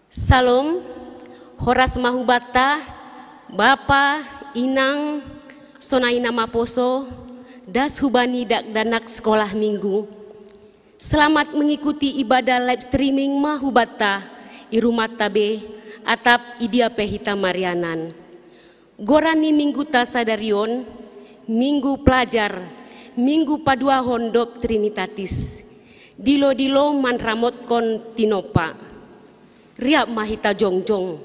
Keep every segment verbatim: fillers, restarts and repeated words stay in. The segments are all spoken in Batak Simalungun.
Salom. Horas ma hubata, bapa, inang, sonai na maposo, das hubani dakdanak sekolah minggu. Selamat mengikuti ibadah live streaming ma hubata, i rumah tabe, atap idia pe hita marianan. Goran ni minggu ta sadarion, minggu pelajar, minggu paduahon dob Trinitatis. Dilo-dilo manramotkon tinopa. Riap ma hita jongjong.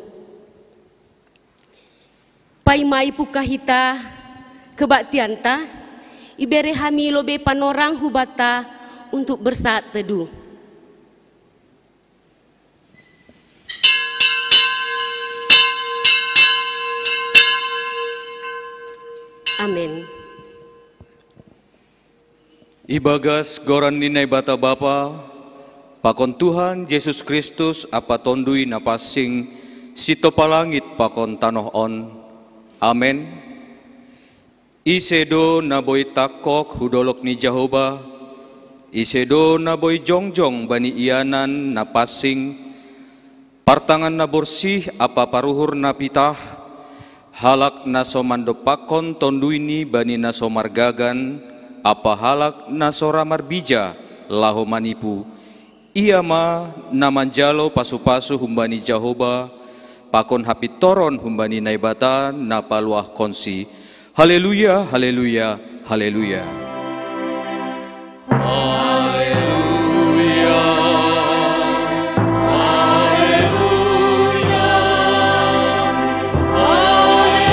Paima ipuka hita kebaktianta, ibere hami lobe panorang hubata untuk bersaat teduh. Amin. Ibagas goran ni Naibata Bapa, pakon Tuhan Jesus Kristus apa Tondui na pansing, sitopa langit pakon tanoh on. Amen. Ise do na boi tangkok hu dolok ni Jahoba, ise do na boi jongjong bani ianan na pansing, partangan na borsih apa paruhur na pitah, halak na so mandompakkon tonduyni bani na so margagan, apa halak na so ra marbija laho manipu. Ia ma na manjalo pasu-pasu humbani Jahoba, pakon hapintoron humbani Naibata na paluahkonsi. Haleluya, haleluya, haleluya. Haleluya, haleluya, haleluya.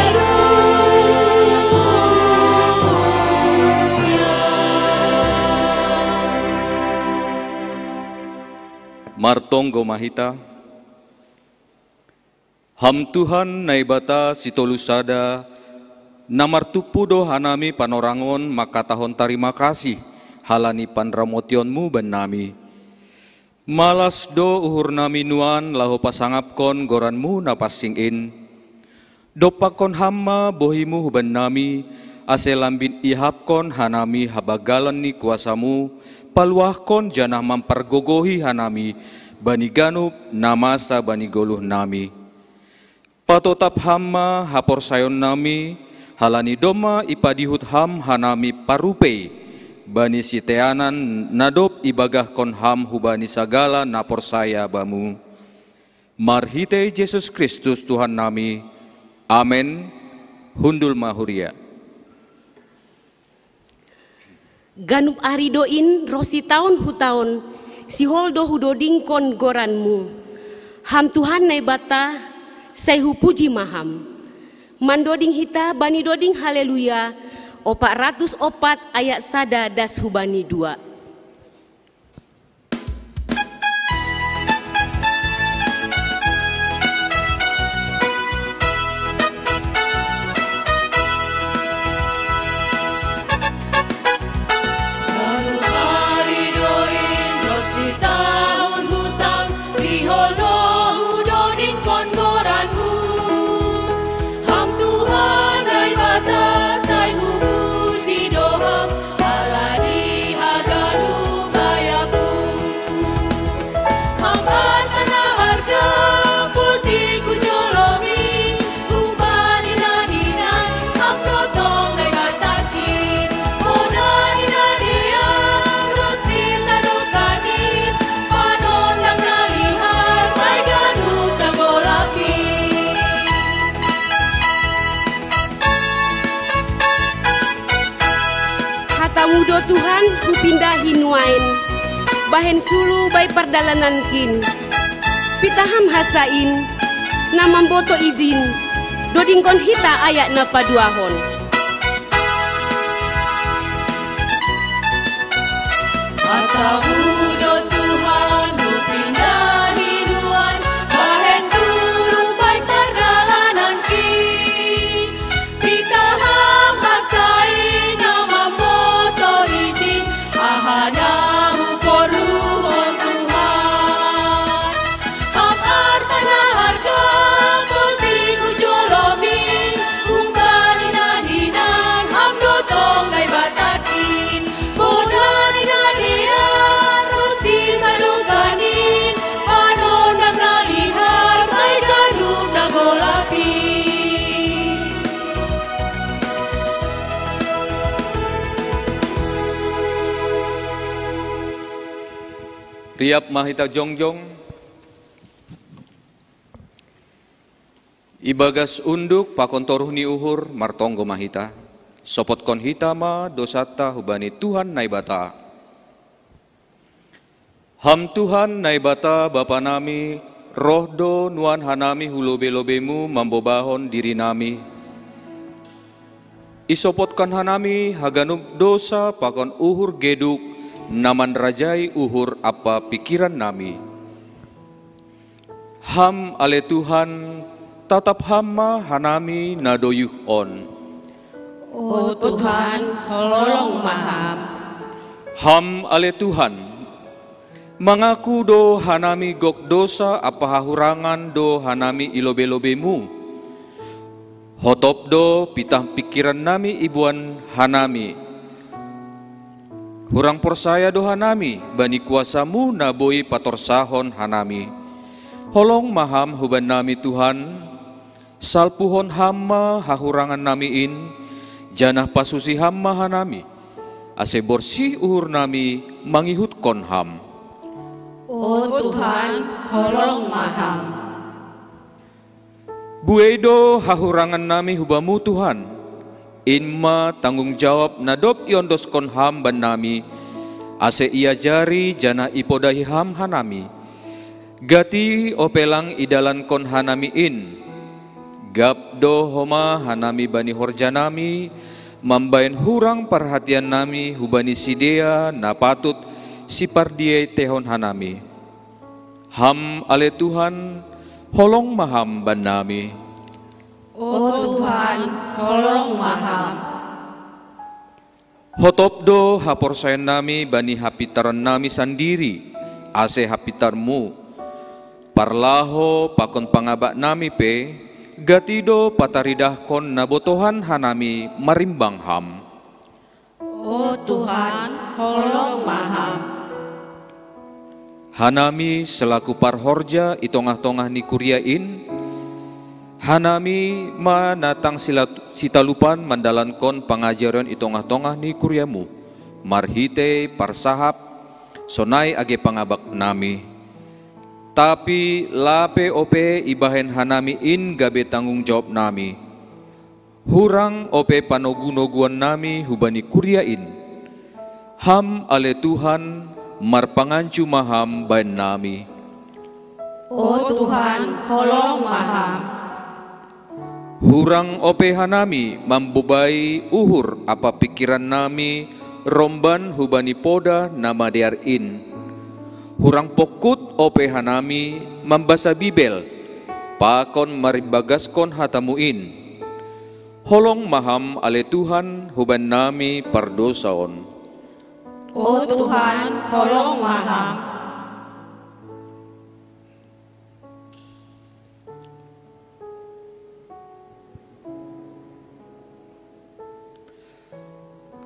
Martonggo ma hita. Ham Tuhan Naibata sitolu sada, na martumpu do hanami panorangon mangkatahon tarima kasih halani panramotionmu bannami. Malas do uhurnami nuan laho pasangapkon goranmu na pansing in. Dompakkon Ham ma bohimu hubannami, ase lambin iahapkon hanami habagalan ni kuasamu, paluahkon janah mampargogohi hanami bani ganup na masa bani goluhnami. Patotap Ham ma haporsayaonnami, halani domma ipadihut Ham hanami parupei bani siteanan na dob ibagahkon Ham hubani sagala na porsaya Bamu. Marhitei Jesus Kristus Tuhannami. Amen. Hundul ma huria. Ganup ari do in ronsi taon hu taon, sihol do hudodingkon goranmu. Ham Tuhan Naibata, sai hupuji ma Ham. Mandoding hita bani doding Haleluya, opat ratus opat ayat sada das hubani dua. Halani haganup layakku. Ham arta na harga, poltik hujolomi, humbani na hinan Ham do tong Naibatakin. Poda ni na dear, ronsi sadokahkin, panondang na lihar, bai ganup na golapin. Hatamu do Tuhan hupindahi nuain, bahen sulu bai pardalanankin. Pitah Ham hasa in, na mamboto ijin, dodingkon hita ayat na paduahon. Hatamu do Tuhan hupindahi nuan, bahen sulu bai pardalanankin. Pitah Ham hasa in na mamboto ijin, aha na huporluhon Tuhan. Ham arta na harga, poltik hujolomi, humbani na hinan Ham do tong Naibatakin. Poda ni na dear, Riap ma hita jongjong. Ibagas unduk pakon toruh ni uhur martonggo ma hita. Sopotkon hita ma dosanta hubani Tuhan Naibata. Ham Tuhan Naibata Bapa nami, roh do nuan hanami hu lobei-lobeimu mambobahon diri nami. Isopotkan hanami haganup dosa pakon uhur geduk na manrajai uhur ampa pikiran nami. Ham ale Tuhan, tatap Ham ma hanami na doyuh on. O Tuhan, holong ma Ham. Ham ale Tuhan, mangaku do hanami gok dosa ampa hahurangan do hanami i lobei-lobeimu. Hotop do pitah pikiran nami iboan hanami. Hurang porsaya do hanami bani kuasamu na boi patorsahon hanami. Holong ma Ham huban nami Tuhan, salpuhon Ham ma hahurangan nami in, janah pasusi Ham ma hanami, ase borsih uhur nami mangihutkon Ham. O Tuhan, holong ma Ham. Buei do hahurangan nami hu Bamu Tuhan. In ma tanggung jawab na dob iondoskon Ham bannami, ase iajari janah ipodahi Ham hanami. Gati ope lang idalankon hanami in. Gap do homa hanami bani horjanami, mambahen hurang parhatiannami hubani sidea na patut sipardieteihon hanami. Ham ale Tuhan, holong ma Ham bannami. O Tuhan, holong ma Ham. Hotop do haporsayaonnami bani hapitaronnami sandiri, ase hapitarMu. Parlaho pakon pangabaknami pe, gati do pataridahkon na botohan hanami marimbang Ham. O Tuhan, holong ma Ham. Hanami selaku parhorja i tongah-tongah ni kuria in, hanami ma na tang sila- sitalupan mandalankon pangajarion i tongah-tongah ni kuriamu, marhitei parsahap, sonai age pangabaknami. Tapi lape ope ibahen hanami in gabe tanggung jawabnami. Hurang ope panogu-noguannami hubani kuria in. Ham ale Tuhan, marpangancu ma Ham bahen nami. O Tuhan, holong ma Ham. Hurang ope hanami mambobai uhur ampa pikirannami romban hubani poda na madear in. Hurang pongkut ope hanami mambasa Bibel, pakon marimbagaskon hataMu in. Holong ma Ham ale Tuhan huban nami pardosa on. O Tuhan, holong ma Ham.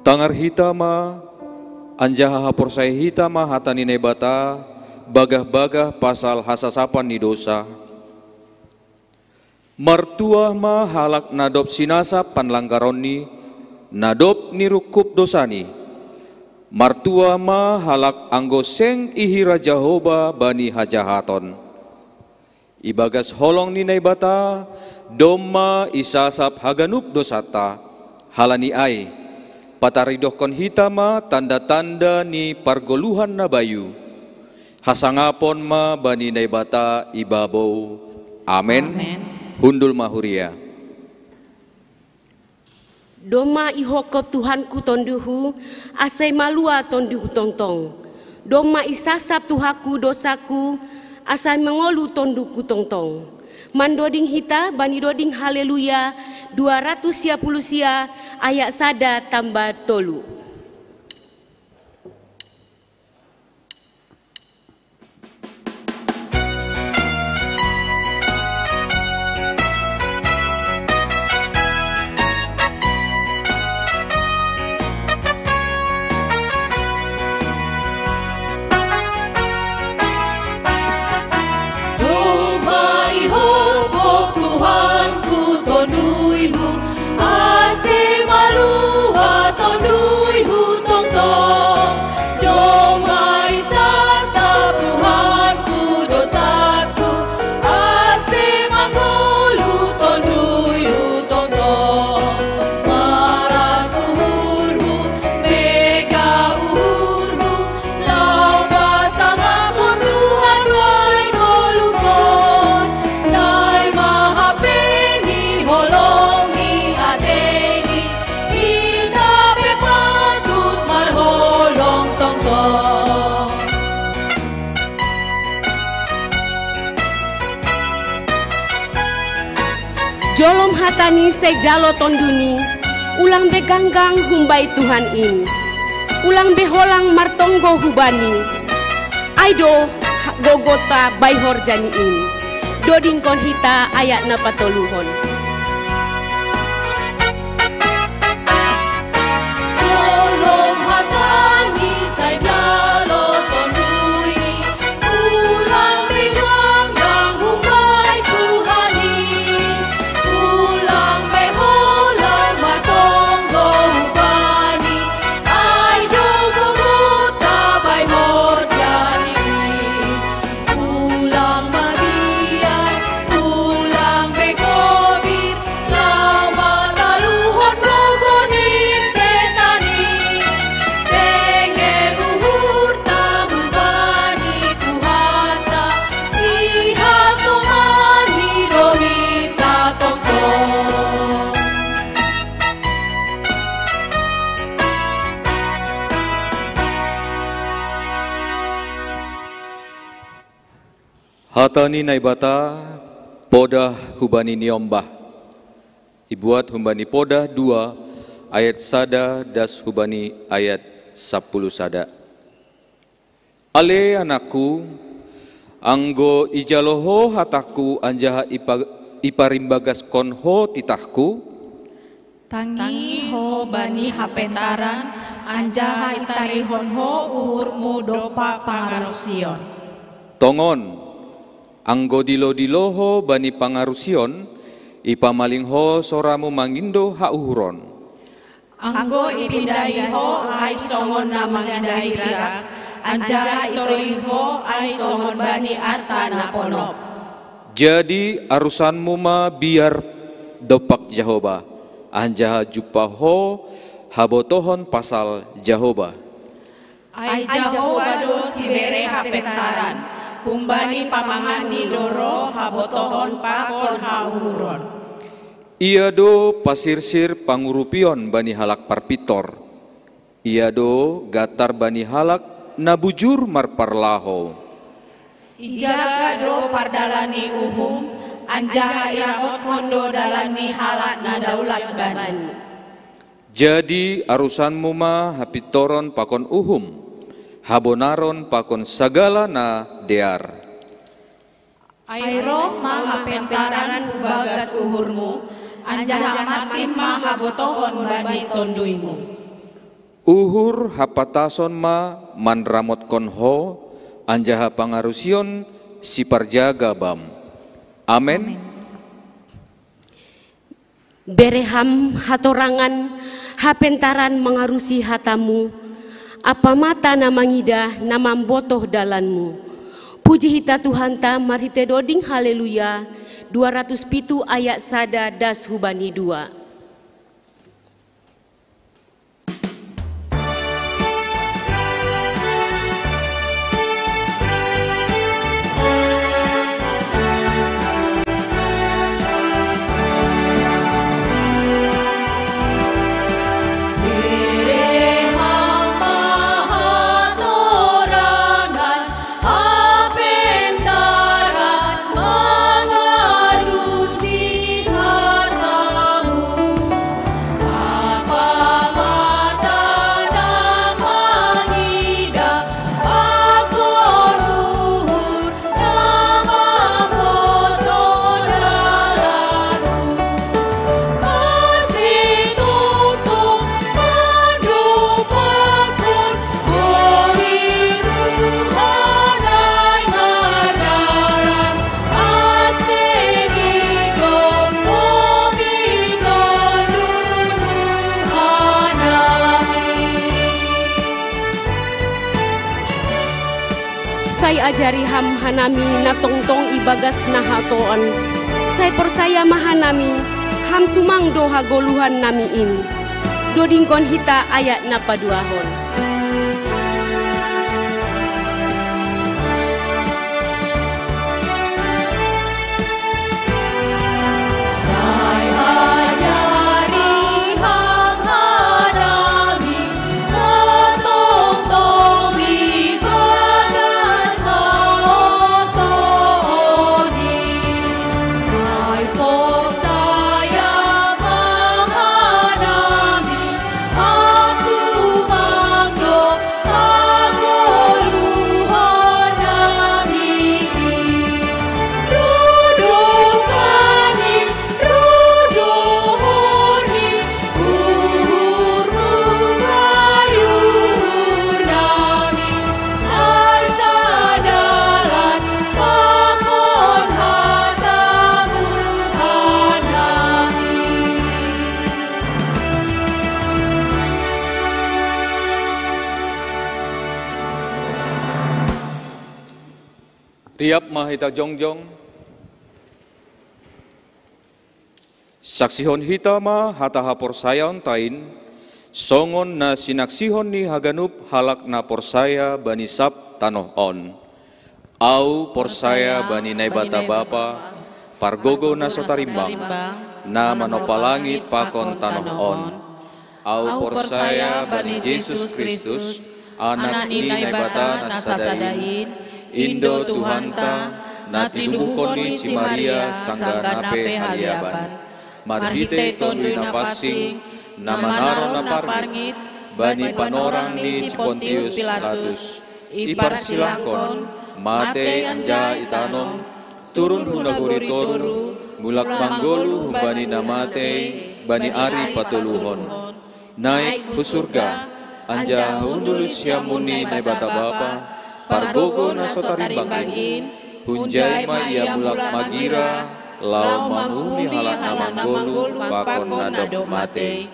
Tangar hita ma, anjaha haporsaya hita ma hata ni Naibata, bagah-bagah pasal hasasapan ni dosa. Martuah ma halak na dob sinasap panlanggaronni, na dob nirungkub dosani. Martuah ma halak anggo seng ihira Jahoba bani hajahaton. Ibagas holong ni Naibata, domma isasap haganup dosanta, halani ai, pataridohkon hita ma tanda-tanda ni pargoluhan na bayu. Hasangapon ma bani Naibata ibabou. Amen. Hundul ma huria. Domma ihophop Tuhanku tonduhu, ase malua tonduhu tongtong. Domma isasap Tuhanku dosaku, ase mangolu tonduhu tongtong. Mandoding hita bani doding Haleluya dua ratus sia puluh sia ayat sada tamba tolu. Hatani sai jalo tonduni, ulang be ganggang humbai Tuhan in. Ulang be holang martonggo hubani. Aido gogota bai horjani in. Dodingkon hita ayat na patoluhon. Tolong hatani sai jalo tonduni, ulang be ganggang humbai Tuhan i, ulang be holang martonggo hubani, ai do gogota bai horjani. Ulang mabiar, ulang be gobir, lau mataluhon gogo ni setan i. Tenger uhurta mambani Tuhanta, iha somani do hita tongtong. Hata ni Naibata, podah hubani niombah. Ibuat humbani Podah dua ayat sada das hubani ayat sapuluh sada. Ale anakku, anggo ijalo ho hatangku anjaha ipa-, iparimbagaskon ho titahku, tangi ho bani hapentaran, anjaha itarihon ho uhurmu dompak pangarusion. Tongon, anggo dilo-dilo ho bani pangarusion, ipamaling ho soramu mangindo hauhuron. Anggo ipindahi ho ai songon na mangindahi pirak, anjaha itorih ho ai songon bani arta na ponop. Jadi arusanmu ma biar dompak Jahowa, anjaha jumpah ho habotohon pasal Jahowa. Ai Jahowa do sibere hapentaran, humbani pamanganni do ro habotohon pakon hauhuron. Ia do pasirsir pangurupion bani halak parpintor. Ia do gantar bani halak na bujur marparlahou. Ijaga do pardalan ni uhum, anjaha iramotkon do dalan ni halak na daulat bani. Jadi arusanmu ma hapintoron pakon uhum, habonaron pakon sagala na dear. Ai roh ma hapentaran hu bagas uhurmu, anjaha matim ma habotohon bani tonduymu. Uhur hapatason ma manramotkon ho, anjaha pangarusion siparjaga bam. Amen. Amen. Bere ham hatorangan, hapentaran mangarusi hatamu, ampa mata na mangidah na mambotoh dalanmu. Puji hita Tuhanta marhite doding haleluya, dua ratus pitu ayat sada das hubani dua. Sai ajari ham hanami na tongtong ibagas na hatoan. Sai porsaya ma hanami, ham tumang do hagoluhan nami in. Dodingkon hita ayat na paduahon. Iap ma hita jongjong. Saksihon hita ma hata haporsayaon tain, songon na sinaksihon ni haganup halak na porsaya bani sab tanoh on. Au porsaya bani Naibata Bapa, pargogo na so tarimbang, na manompa langit pakon tanoh on. Au porsaya bani Jesus Kristus, Anak ni Naibata na sada in, indo Tuhanta, na tinubuhkon ni si Maria sanggah na pe haliaban. Marhitei Tonduy Napansing, na manaron na parngit, bani panorang ni si Pontius Pilatus. Iparsilangkon, matei anjaha itanom, turun hu nagori toruh, mulak manggoluh humbani na matei, bani ari patoluhon. Naik hu surga, anjaha hundul siamun ni Naibata Bapa, pargogo na so tarimbang in, hunjai ma ia mulak magira, laho mamuhumi halak na manggoluh pakon na dob matei.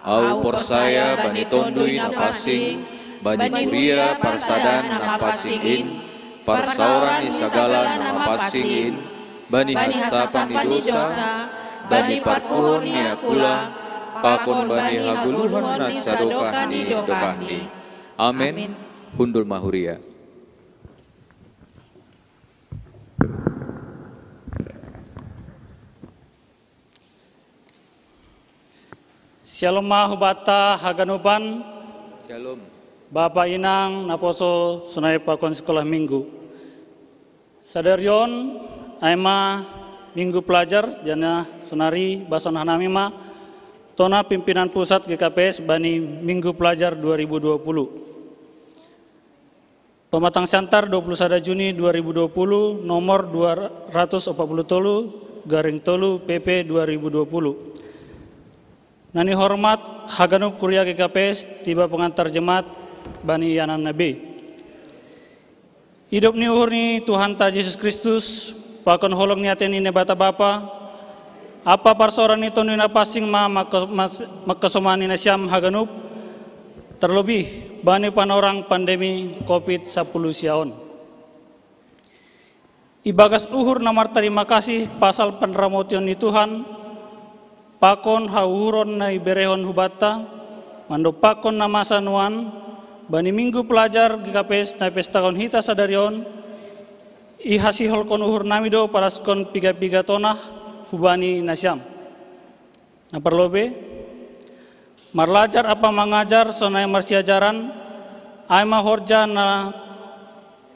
Au porsaya bani Tonduy Napansing, bani kuria parsadaan na pansing in, parsaoran ni sagala na mapansing in, bani hasapan ni dosa, bani parpuhon ni angkula, pakon bani hagoluhan na sadokah ni dokahni. Amen. Hundul ma huria. Syalom ma hubanta haganupan. Syalom. Bapa inang naposo sonai pakon sikolah minggu. Sadarion ai ma minggu pelajar, janah sonari basaon hanami ma tona pimpinan pusat G K P S bani minggu pelajar dua ribu dua puluh. Pematang siantar dua puluh sada Juni dua ribu dua puluh, nomor dua ratus opat puluh tolu, garing tolu, P P dua ribu dua puluh. Na nihormat haganup kuria G K P S, tiba pengantar jemaat bani ianan na be. Idop ni uhur ni Tuhanta Jesus Kristus, pakon holong ni atei ni Naibata Bapa, ampa parsaoran ni Tonduy Napansing ma mangko-, mas-, mangkasomani nasiam haganup, terlebih bani panorang pandemi covid sapuluh sia on. Ibagas uhur na martarima kasih pasal panramotion ni Tuhan, pakon hauhuron na iberehon hubanta, mandompakkon na masa nuan, bani minggu pelajar G K P S na ipestahon hita sadarion, ihasiholkon uhurnami do padaskon piga-piga tonah hubani nasiam. Na parlobei, marlajar ampa mangajar sonai marsiajaran, ai ma horja na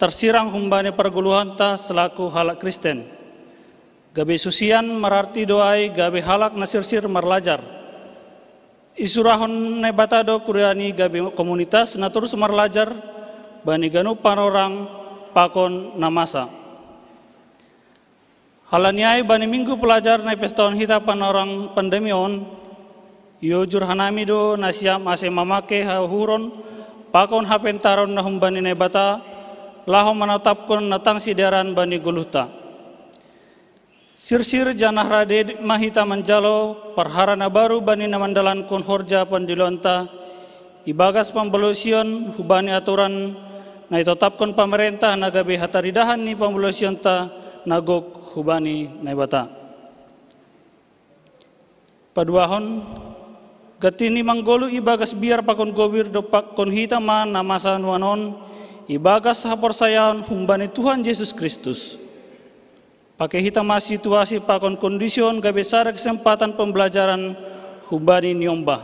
tarsirang humbani pargoluhanta selaku halak Kristen. Gabe susian mararti do ai gabe halak na sirsir marlajar. Isurahon Naibata do kuria ni gabe komunitas na torus marlajar bani ganup panorang pakon na masa. Halani ai bani minggu pelajar na ipestahon hita panorang pandemi on, iojur hanami do nasiam ase mamake hauhuron pakon hapentaron na humbani Naibata, laho manatapkon na tang sidearan bani goluhta. Sirsir janah rade ma hita manjalo parhara na baru bani na mandalankon horja pandiloanta, ibagas pambalosion hubani aturan na itotapkon pamarentah na gabe hataridahan ni pambalosionta na gok hubani Naibata. Paduahon, gantini manggoluh ibagas biar pakon gobir dompakkon hita ma na masa nuan on, ibagas haporsayaon humbani Tuhan Jesus Kristus. Pake hita ma situasi pakon kondisi on gabe sada kesempatan pembelajaran humbani niombah.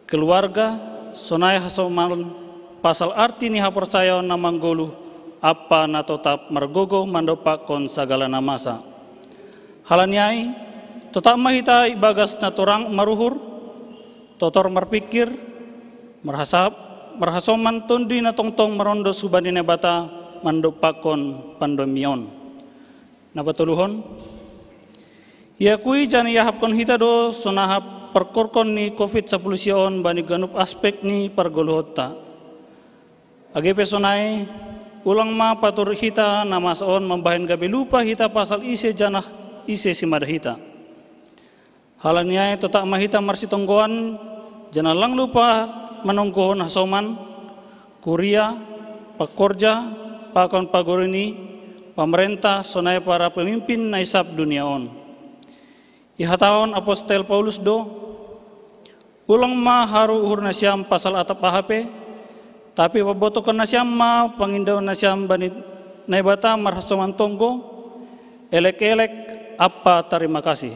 Keluarga, sonai hasoman pasal arti ni haporsayaon na manggoluh, ampa na totap margogoh mandompakkon sagala na masa. Halani ai, totap ma hita ibagas na torang maruhur, totor marpingkir, marhasap, marhasoman Tonduy na tongtong marondos hubani Naibata mandompakkon pandemi on. Na patoluhon, iakui janah iahapkon hita do sonai parkorkon ni covid sapuluh sia on bani ganup aspek ni pargoluhonta. Age pe sonai, ulang ma paturut hita na masa on mambahen gabe lupa hita pasal ise janah ise simada hita. Halani ai totap ma hita marsitonggoan, janah lang lupa manonggohon hasoman, kuria, pangkorja, pakon pagorini, pamarentah sonai para pamimpin na isab dunia on. Ihatahon apostel Paulus do: Ulang ma haru uhur nasiam pasal atap aha pe, tapi pabotohon nasiam ma pangindaon nasiam bani Naibata marhasoman tonggo, elek-elek ampa tarima kasih.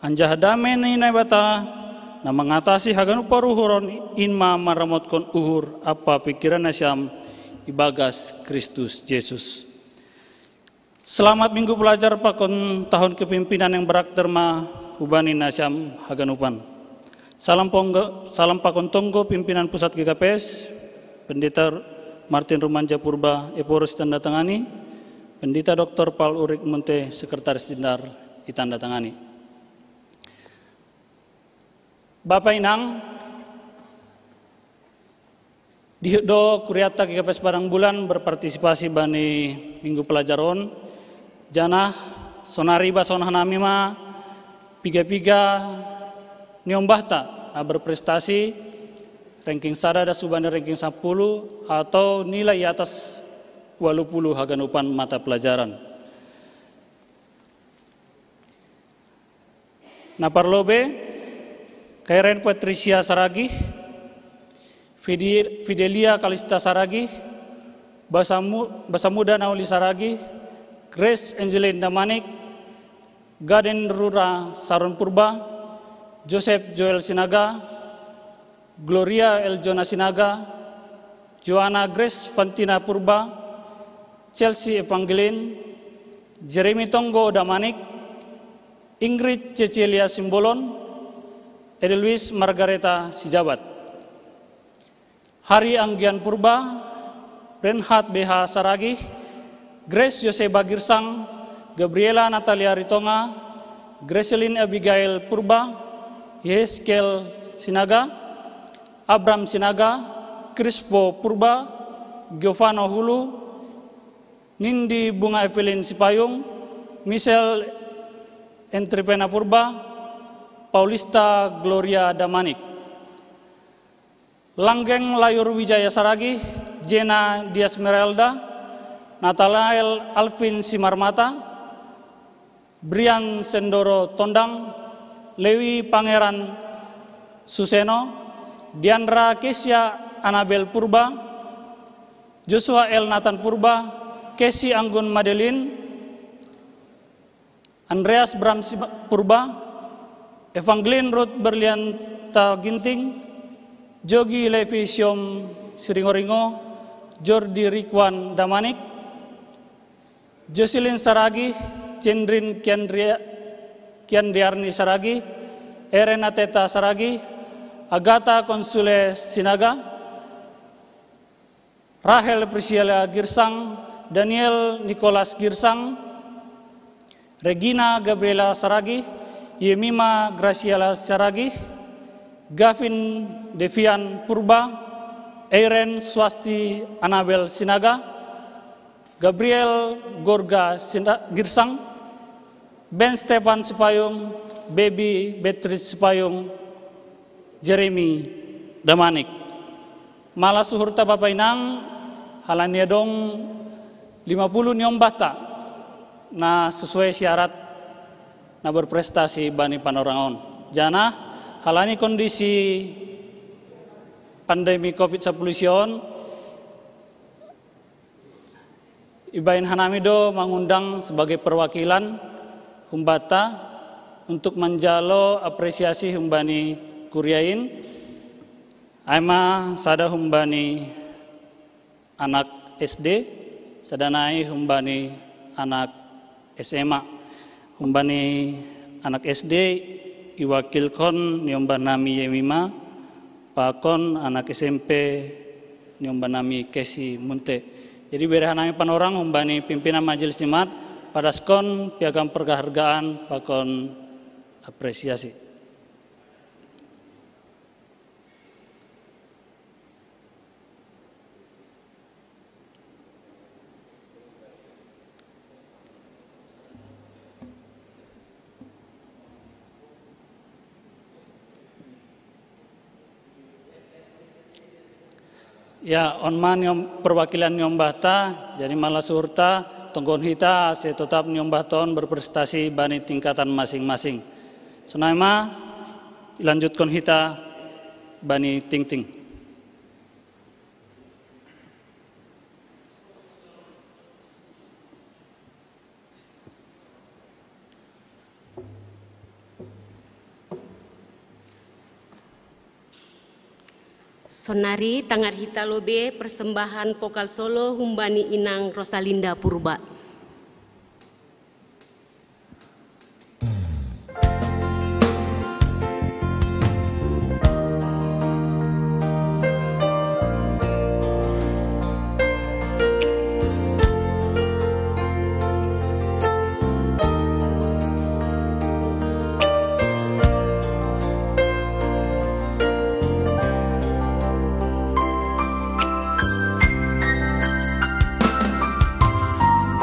Anjaha dame ni Naibata, na mangatasi haganup paruhuron in ma manramotkon uhur ampa pingkiran nasiam ibagas Kristus Jesus. Selamat Minggu Pelajar pakon tahun kepimpinan yang berakter ma hubani nasiam haganupan. Salam ponggo, salam pakon tonggo pimpinan pusat G K P S, Pendeta Martin Rumanja Purba, Ephorus tanda tangani, Pendeta Doktor Paul Ulrich Munte, Sekretaris Jenderal, itanda tangani. Bapa inang, dihut do kuriata G K P S Padang Bulan berpartisipasi bani Minggu Pelajar on, janah sonari basonon hanami ma piga-piga niombahta na berprestasi, ranking sada das hubani ranking sapuluh atau nilai i atas waluh puluh haganupan mata pelajaran. Na parlobei, Kairen Patricia Saragih, Fide-, Fidelia Kalista Saragih, Basamu-, Basamuda Nauli Saragih, Grace Angeline Damanik, Gaden Rura Saron Purba, Joseph Joel Sinaga, Gloria Eljona Sinaga, Joanna Grace Fantina Purba, Chelsea Evangeline, Jeremy Tonggo Damanik, Ingrid Cecilia Simbolon, Edelweiss Margareta Sijabat. Hari Anggian Purba, Renhat B H Saragih, Grace Yoseba Girsang, Gabriela Natalia Ritonga, Gracelyn Abigail Purba, Yehezkiel Sinaga, Abram Sinaga, Crispo Purba, Giovano Hulu, Nindi Bunga Evelyn Sipayung, Michelle Entrepena Purba, Paulista Gloria Damanik. Langgeng Layur Wijaya Saragih, Jena Diasmeralda, Nathanael Alvin Simarmata, Brian Sendoro Tondang, Lewi Pangeran Suseno, Diandra Kesia Anabel Purba, Joshua L Nathan Purba, Kesi Anggun Madeline, Andreas Bram Siba-, Purba, Evangeline Ruth Berlianta Ginting, Jogi Levi Siom Siringoringo, Jordi Rikuan Damanik, Jocelyn Saragih, Cendrin Kiandria-, Kiandiarni Saragih, Eren Ateta Saragih, Agatha Konsule Sinaga, Rahel Priscilla Girsang, Daniel Nicholas Girsang, Regina Gabriela Saragih, Yemima Graciela Saragih, Gavin Devian Purba, Eiren Swasti Anabel Sinaga, Gabriel Gorga Sina-, Girsang, Ben Stefan Sipayung, Baby Beatrice Sipayung, Jeremy Damanik. Malas uhurta Bapa Inang, halani adong lima puluh niombahta na sesuai syarat na berprestasi bani panorang on. Janah halani kondisi pandemi covid sapuluh isi on, ibahen hanami do mangundang sebagai perwakilan humbanta untuk manjalo apresiasi humbani kuria in, ai ma sada humbani anak S D, sada nai humbani anak S M A. Humbani anak S D iwakilkon niombah nami Yemima, pakon anak S M P niombah nami Kesi Munte. Jadi bere hanami panorang humbani pimpinan Majelis Jemaat, padaskon piagam penghargaan pakon apresiasi. Ya, on ma niom-, perwakilan niombahta, jadi malas uhurta, Tonggon hita ase totap niombah ton berprestasi bani tingkatan masing-masing. Sonai ma, ilanjutkon hita bani tingting. Sonari tangar hita lobe persembahan vokal solo humbani inang Rosalinda Purba.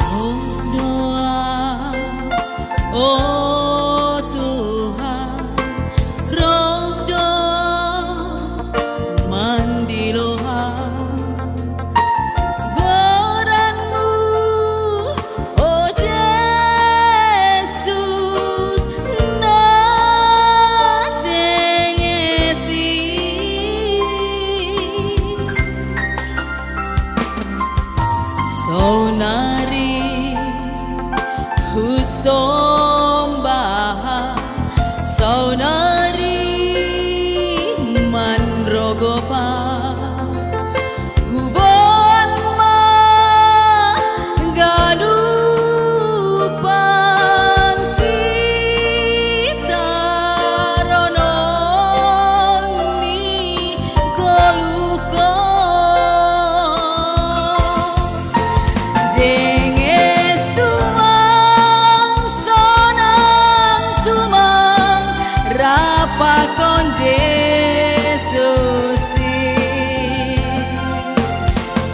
Roh doa, oh Tuhan, roh doa mandiloha. Goranmu, oh Yesus, na jengesi. Saunari husombaha, saunari manrogopa, huboan ma ganupan sitaronon ni goluhkon. Jenges tumang, sonang tumang, rap pakon Jesus i.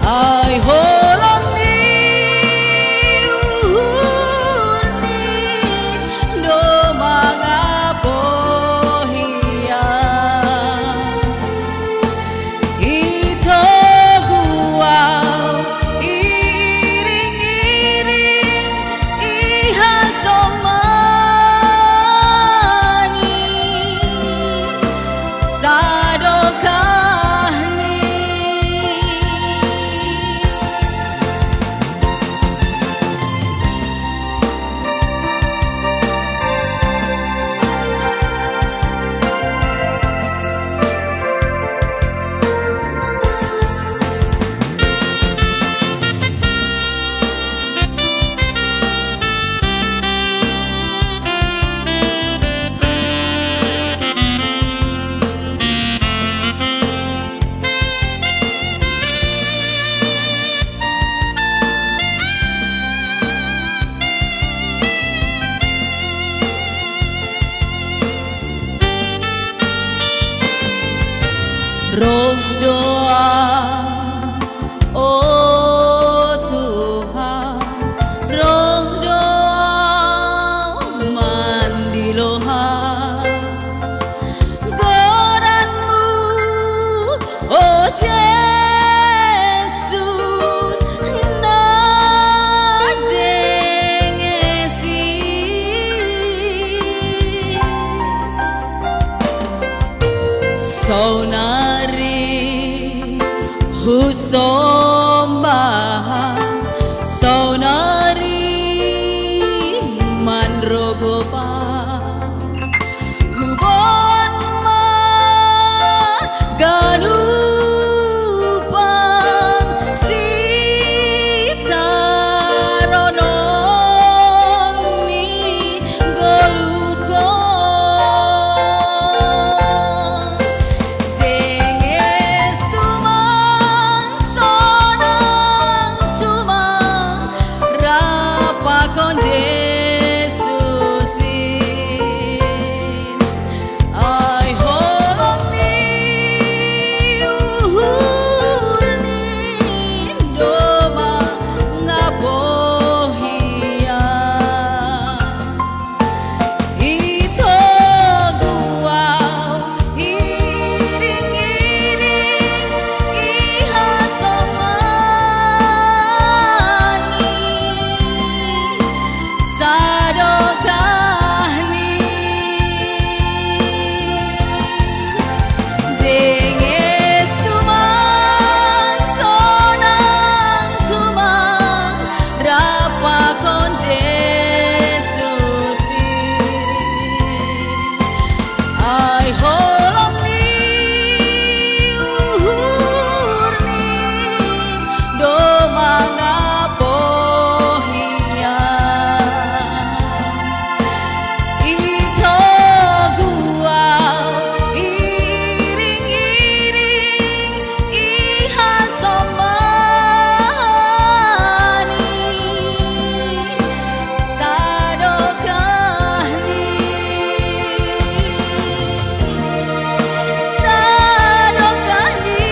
Ai holong ni uhur ni domang apohia. Itogu au iring-iring ihasomani sadokah ni. Roh doa, oh Tuhan, roh doa mandiloha. Goranmu, oh Jesus, na jengesi. Saunari husombaha, saunari manrogopa, huboan ma ganupan sitaronon ni goluhkon. Jenges tumang, sonang tumang, Ai holong ni uhur ni do mangapohian. Ito guau iring-iring ihasomani. Sadokah ni, sadokah ni,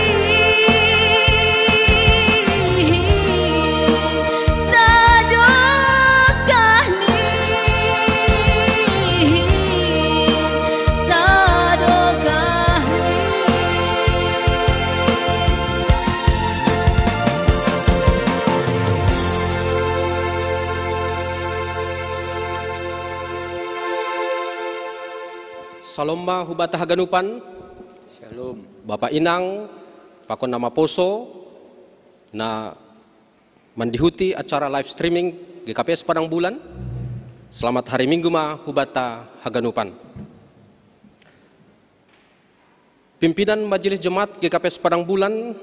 sadokah ni, sadokah ni. Shalom ma hubata haganupan. Shalom. Bapa inang, pakon na maposo, na mandihuti acara live streaming G K P S Padang Bulan. Selamat hari Minggu ma hubata haganupan. Pimpinan Majelis Jemaat G K P S Padang Bulan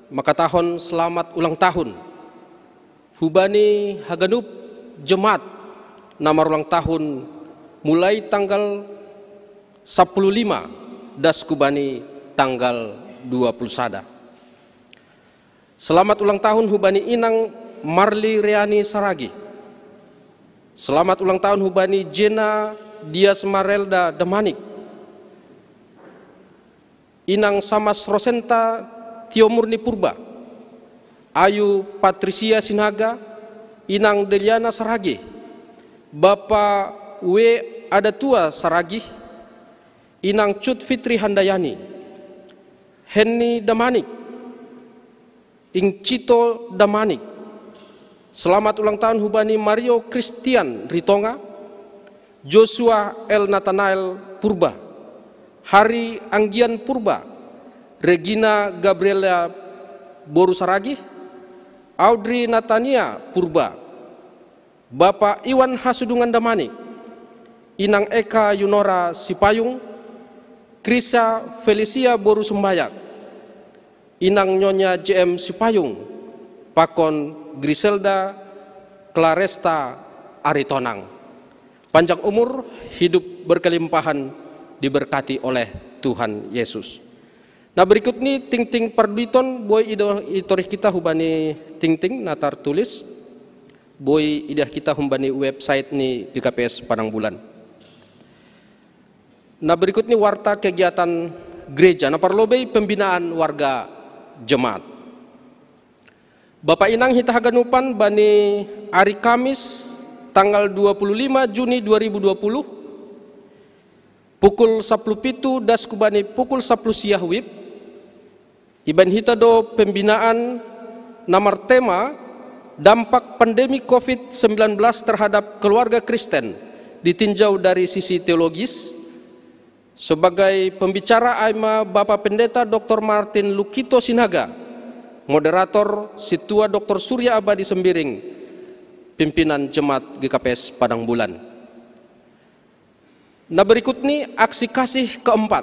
makatahon selamat ulang tahun hubani haganup jemaat na marulang tahun mulai tanggal sapuluh lima das hubani tanggal dua puluh sada. Selamat ulang tahun hubani inang Marli Reani Saragi. Selamat ulang tahun hubani Jena Dias Marelda Damanik. Inang Samas Rosenta Tio Murni Purba. Ayu Patricia Sinaga, inang Deliana Saragi. Bapa W Adatua Saragi, inang Cut Fitri Handayani. Henni Damanik, Ingcito Damanik. Selamat ulang tahun hubani Mario Christian Ritonga, Joshua L Nathanael Purba, Hari Anggian Purba, Regina Gabriela Boru Saragih, Audrey Natania Purba, Bapa Iwan Hasudungan Damanik, Inang Eka Yunora Sipayung, Krisa Felicia Boru Sumbayak, Inang Nyonya J M Sipayung, pakon Griselda Claresta Aritonang. Panjang umur, hidup berkelimpahan, diberkati oleh Tuhan Yesus. Nah, berikut ni tingting parduiton, boi ido itorih kita hubani tingting na tartulis, boi idah kita hubani website ni G K P S Padang Bulan. Nah, berikut ni warta kegiatan gereja. Nah, parlobei pembinaan warga jemaat. Bapa inang hita haganupan, bani ari Kamis tanggal dua puluh lima Juni dua ribu dua puluh, pukul sapuluh pitu das hubani pukul sapuluh siah wib, iban hita do pembinaan na martema dampak pandemi covid sembilan belas terhadap keluarga Kristen ditinjau dari sisi teologis. Sebagai pembicara ai ma Bapa Pendeta Doktor Martin Lukito Sinaga, moderator Situa Doktor Surya Abadi Sembiring, pimpinan Jemaat G K P S Padang Bulan. Nah, berikut ni aksi kasih keempat.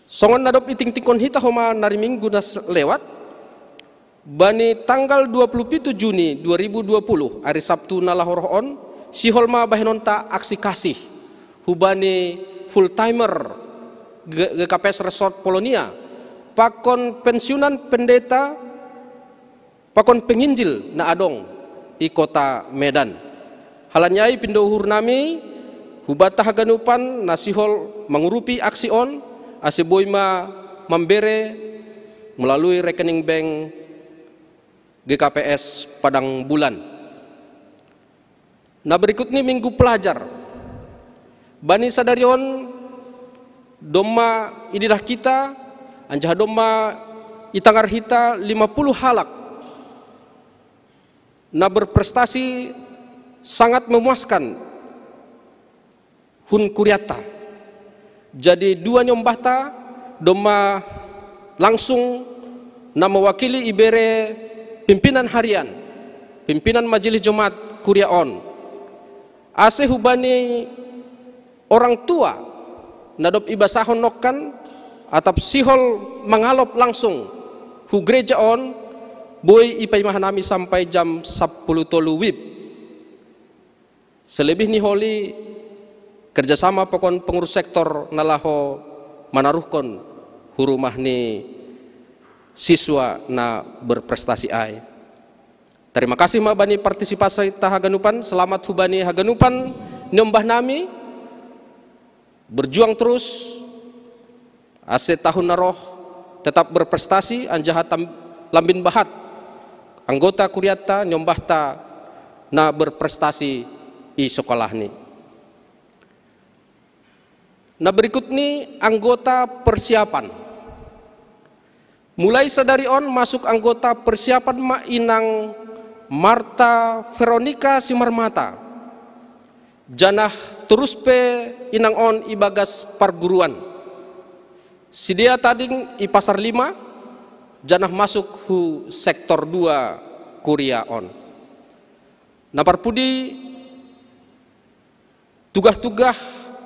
Songon na dob itingtingkon hita homa na ari Minggu na lewat, bani tanggal dua puluh pitu Juni dua ribu dua puluh, ari Sabtu na laho roh on, sihol ma bahenonta aksi kasih hubani full timer G-, G K P S Resort Polonia, pakon pensiunan pendeta pakon penginjil na adong i kota Medan. Halani ai pindo uhur nami hubata haganupan na sihol mangurupi aksi on, ase boi ma mambere melalui rekening bank G K P S Padang Bulan. Nah, berikut ni Minggu Pelajar. Bani sadari on domma ididah hita, anjaha domma itangar hita lima puluh halak na berprestasi sangat memuaskan hun kuriatta. Jadi dua ni ombahta domma langsung na mewakili ibere pimpinan harian, pimpinan majelis jemaat kuria on. Ase hubani Orang tua, na dob ibasahon nongkan atap sihol mangalop langsung hu gereja on, boi ipaima hanami sampai jam sapuluh tolu wib. Selebih ni holi, kerjasama pakon pengurus sektor na laho manaruhkon hu rumah ni siswa na berprestasi ai. Terima kasih ma bani partisipasi ta haganupan. Selamat hubani haganupan niombah nami, berjuang terus ase tahun na roh tetap berprestasi, anjaha lambin bahat anggota kuriata niombahta na berprestasi i sekolahni. Na berikut ni anggota persiapan. Mulai sadari on masuk anggota persiapan ma inang Marta Veronica Simarmata, janah terus pe inang on ibagas parguruan. Sidea tading i Pasar Lima, janah masuk hu sektor dua kuria on. Na parpudi tugah-tugah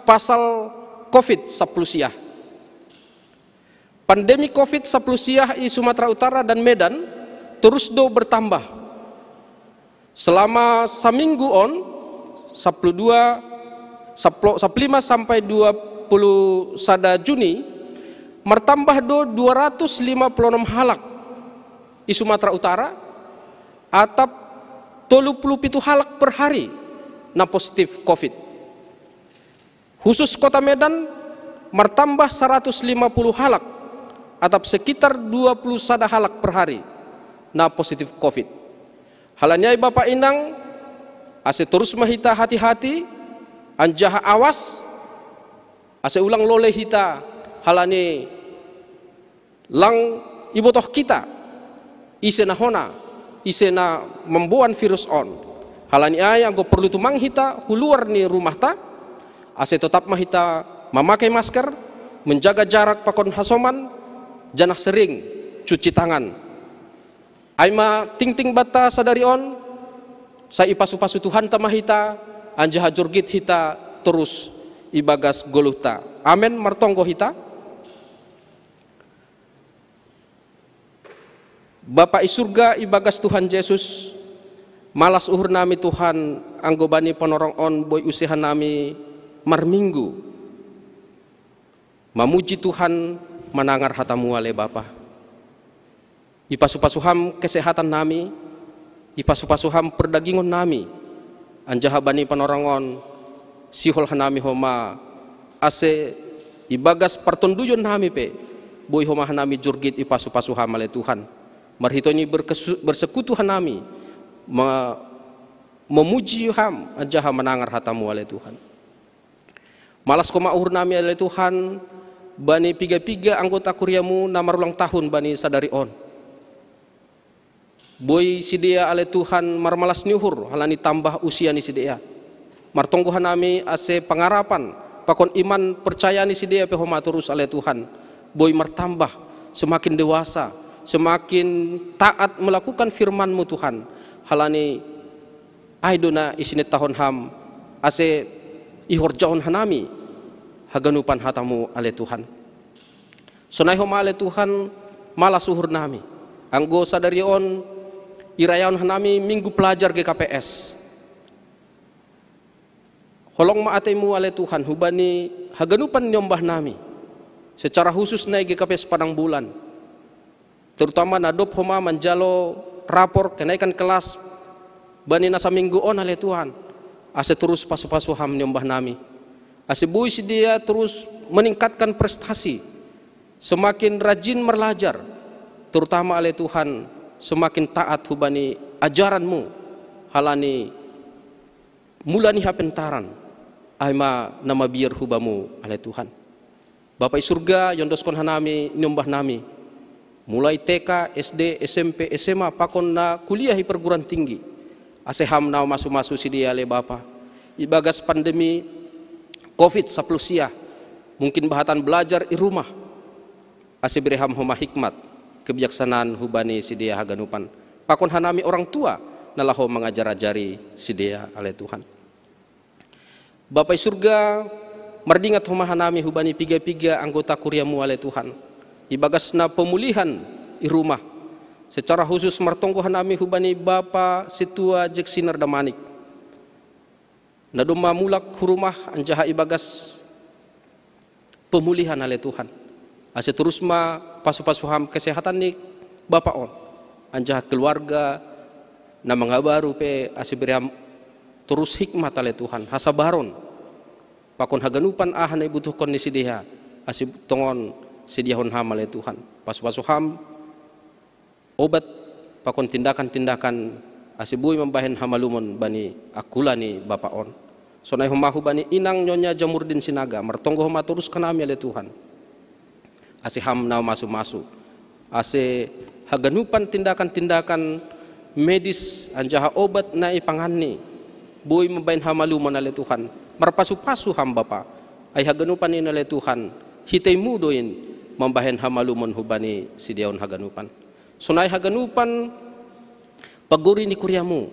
pasal covid sapuluh siah. Pandemi covid sapuluh siah i Sumatera Utara dan Medan terus do bertambah. Selama saminggu on, sapuluh dua, sapuluh lima sampai dua puluh sada Juni, martambah do dua ratus lima puluh enam halak i Sumatera Utara, atap tolu puluh pitu halak per hari na positif covid. Husus Kota Medan martambah saratus lima puluh halak, atap sekitar dua puluh sada halak per hari na positif covid. Halani ai bapa inang, ase torus ma hita hati-hati, anjaha awas, ase ulang lole hita, halani lang ibotoh kita ise na hona, ise na mamboan virus on. Halani ai anggo porlu tumang hita hu luar ni rumahta, ase totap ma hita mamakai masker, menjaga jarak pakon hasoman, janah sering cuci tangan. Ai ma tingting banta sadari on, sai ipasu-pasu Tuhanta ma hita, anjaha jorgit hita torus ibagas goluhta. Amen. Martonggo hita. Bapa i surga, ibagas Tuhan Jesus, malas uhur nami Tuhan, anggo bani panorang on boi use hanami marminggu mamuji Tuhan, manangar hatamu ale Bapa. Ipasu-pasu ham kesehatan nami, ipasu-pasu ham perdagingon nami, anjaha bani panorang on sihol hanami homa, ase ibagas partonduyon nami pe boi homa hanami jorgit ipasu-pasu ham ale Tuhan. Marhitoi ni bersekutu hanami memuji ham anjaha manangar hatamu ale Tuhan. Malas homa uhur nami ale Tuhan, bani piga-piga anggota kuriamu na marulang tahun bani sadari on. Boi sidea ale Tuhan marmalas ni uhur halani tambah usia ni sidea. Martonggo hanami ase pangarapan pakon iman percaya ni sidea pe homa torus ale Tuhan boi martambah, semakin dewasa, semakin taat melakukan firman-Mu Tuhan. Halani ai do na isinit tahon ham ase ihorjahon hanami haganupan hatamu ale Tuhan. Sonai homa ale Tuhan, malas uhur nami, anggo sadari on irayahon hanami minggu pelajar G K P S. Holong ma ateimu ale Tuhan hubani haganupan niombah nami, secara khusus nai G K P S Padang Bulan, terutama na dob homa manjalo rapor kenaikan kelas bani na saminggu on ale Tuhan, ase torus pasu-pasu ham niombah nami, ase boi sidea torus meningkatkan prestasi, semakin rajin marlajar, terutama ale Tuhan semakin taat hubani ajaran-Mu, halani mula ni hapentaran ai ma na mabiar hu Bamu ale Tuhan. Bapa i surga, iondoskon hanami niombah nami, mulai T K, S D, S M P, S M A pakon na kuliah i perguruan tinggi, ase Ham na masu-masu sidea ale Bapa. Ibagas pandemi covid sapuluh siah, mungkin bahatan belajar i rumah, ase bere Ham homa hikmat, kebijaksanaan hubani sidea haganupan, pakon hanami orang tua na laho mangajar-ajari sidea ale Tuhan. Bapa i surga, Mardingat homa hanami hubani piga-piga anggota kuriamu ale Tuhan, ibagas na pemulihan i rumah. Secara khusus martonggo hanami hubani Bapa Situa Jeksiner Damanik, na domma mulak hu rumah anjaha ibagas pemulihan ale Tuhan. Ase torus ma pasu-pasu ham kesehatan ni Bapa on, anjaha keluarga na mangabaru pe ase bere ham torus hikmat ale Tuhan, hasabaron, pakon haganupan aha na ibutuhkon ni sidea, ase tongon sediahon ham ale Tuhan. Pasu-pasu ham obat pakon tindakan-tindakan ase boi mambahen hamalumon bani angkula ni Bapa on. Sonai homa hubani inang Nyonya Jamurdin Sinaga, martonggo homa torus hanami ale Tuhan, ase ham na masu-masu, ase haganupan tindakan-tindakan medis anjaha obat na ipanganni boi mambahen hamalumon ale Tuhan. Marpasu-pasu ham Bapa, ai haganupan in ale Tuhan, hiteimu do in mambahen hamalumon hubani sidea on haganupan. Sonai haganupan pagori ni kuriamu,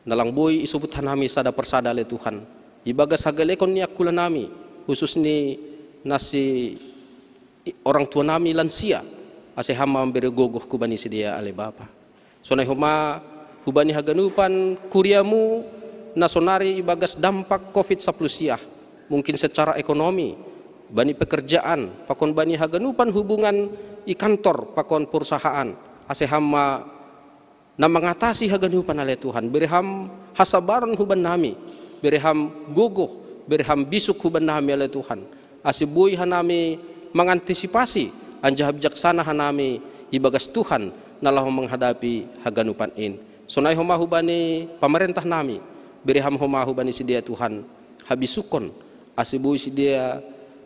na lang boi isobut hanami sada persada ale Tuhan, ibagas hagalekon ni angkulanami, khusus ni na si orang tuanami lansia, ase ham ma mambere gogoh hubani sidea ale Bapa. Sonai homa hubani haganupan kuriamu na sonari ibagas dampak covid sapuluh siah, mungkin secara ekonomi, bani pekerjaan, pakon bani haganupan hubungan i kantor pakon perusahaan, ase ham ma na mangatasi haganupan ale Tuhan, bere ham hasabaron hubannami, bere ham gogoh, bere ham bisuk hubannami ale Tuhan, ase boi hanami mangantisipasi anjaha bijaksana hanami ibagas Tuhan na laho manghadapi haganupan in. Sonai homa hubani pamarentahnami, bere ham homa hubani sidea Tuhan habisukon, ase boi sidea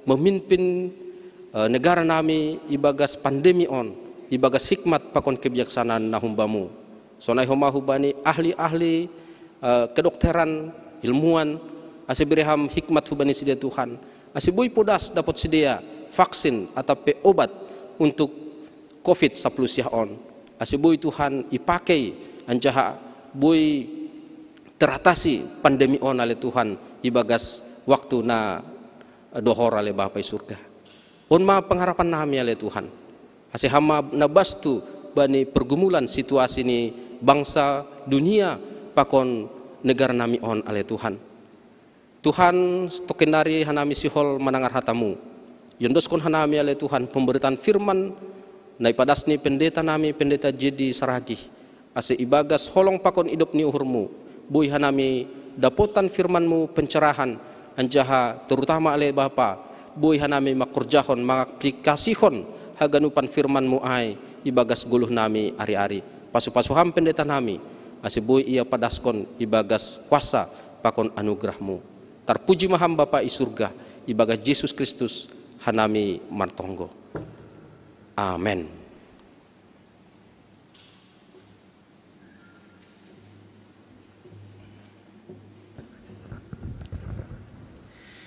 memimpin eh, negara nami ibagas pandemi on, ibagas hikmat pakon kebijaksanaan na humbamu. Sonai homa hubani ahli-ahli eh, kedokteran, ilmuwan, ase bere ham hikmat hubani sidea Tuhan, ase boi podas dapot sidea vaksin atap pe obat untuk covid sapuluh siah on, ase boi Tuhan ipakei anjaha boi teratasi pandemi on ale Tuhan ibagas waktu na eh, dohor ale Bapa i surga. On ma pengharapan nami ale Tuhan, ase ham ma na bastu bani pergumulan situasi ni bangsa, dunia, pakon negara nami on ale Tuhan. Tuhan, setoken nari hanami sihol manangar hatamu. Iondoskon hanami ale Tuhan pemberitaan firman na ipadas ni pendeta nami, Pendeta Jedi Saragih, ase ibagas holong pakon idop ni uhurmu, boi hanami dapotan firmanmu pencerahan, anjaha terutama ale Bapa, boi hanami mangkorjahon, mangaplikasihon haganupan firmanmu ai ibagas goluh nami ari-ari. Pasu-pasu ham pendeta nami, ase boi ia padaskon ibagas kuasa pakon anugerahmu. Tarpuji ma ham Bapa i surga, ibagas Jesus Kristus hanami martonggo. Amen.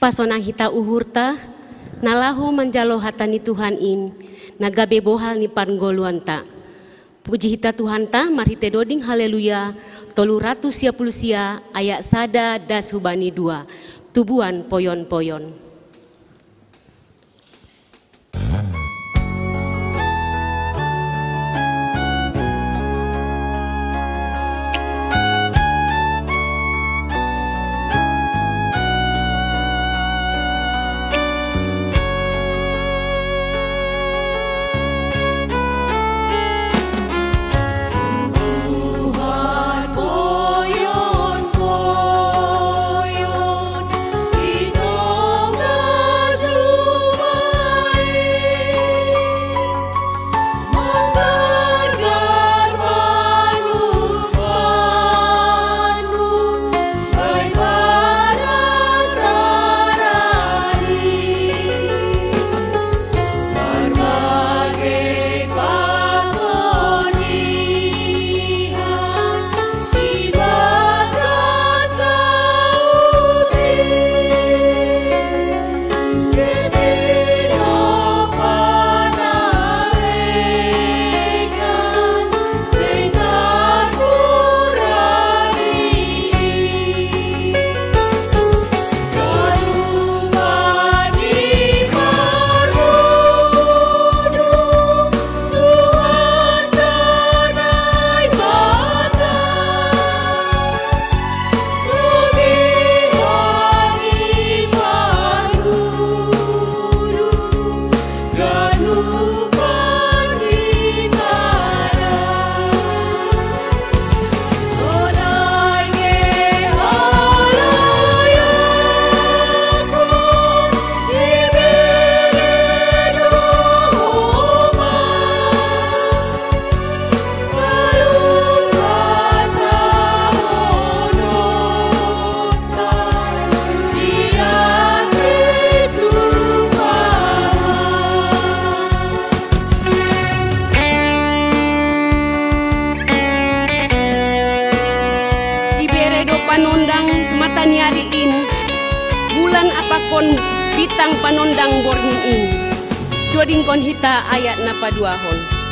Pasonang hita uhurta, na laho manjalo hata ni Tuhan in, na gabe bohal ni parngoluanta. Puji hita Tuhanta marhite doding haleluya, tolu ratus sia puluh sia, ayat sada das hubani dua. Tubuan poyon-poyon. Bitang panondang borngin in. Dodingkon hita ayat na paduahon.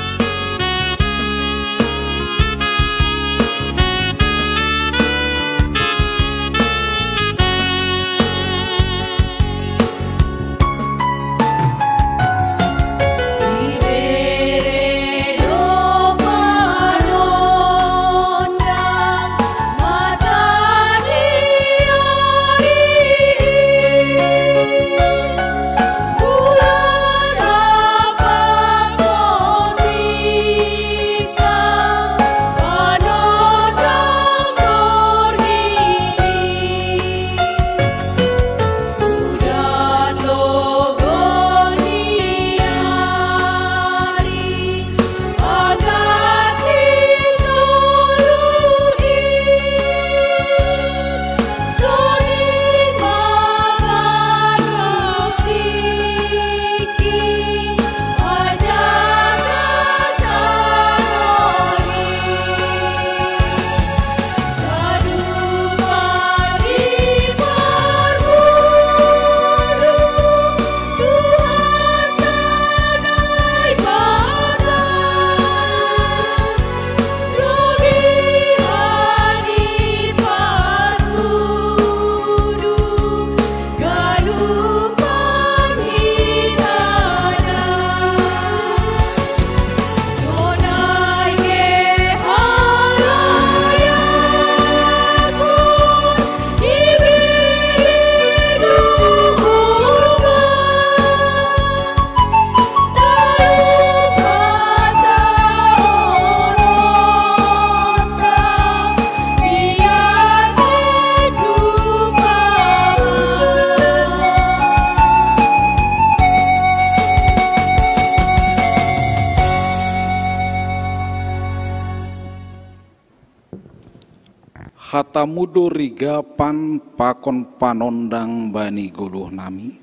Hatamu do rigapan pakon panondang bani goluh nami.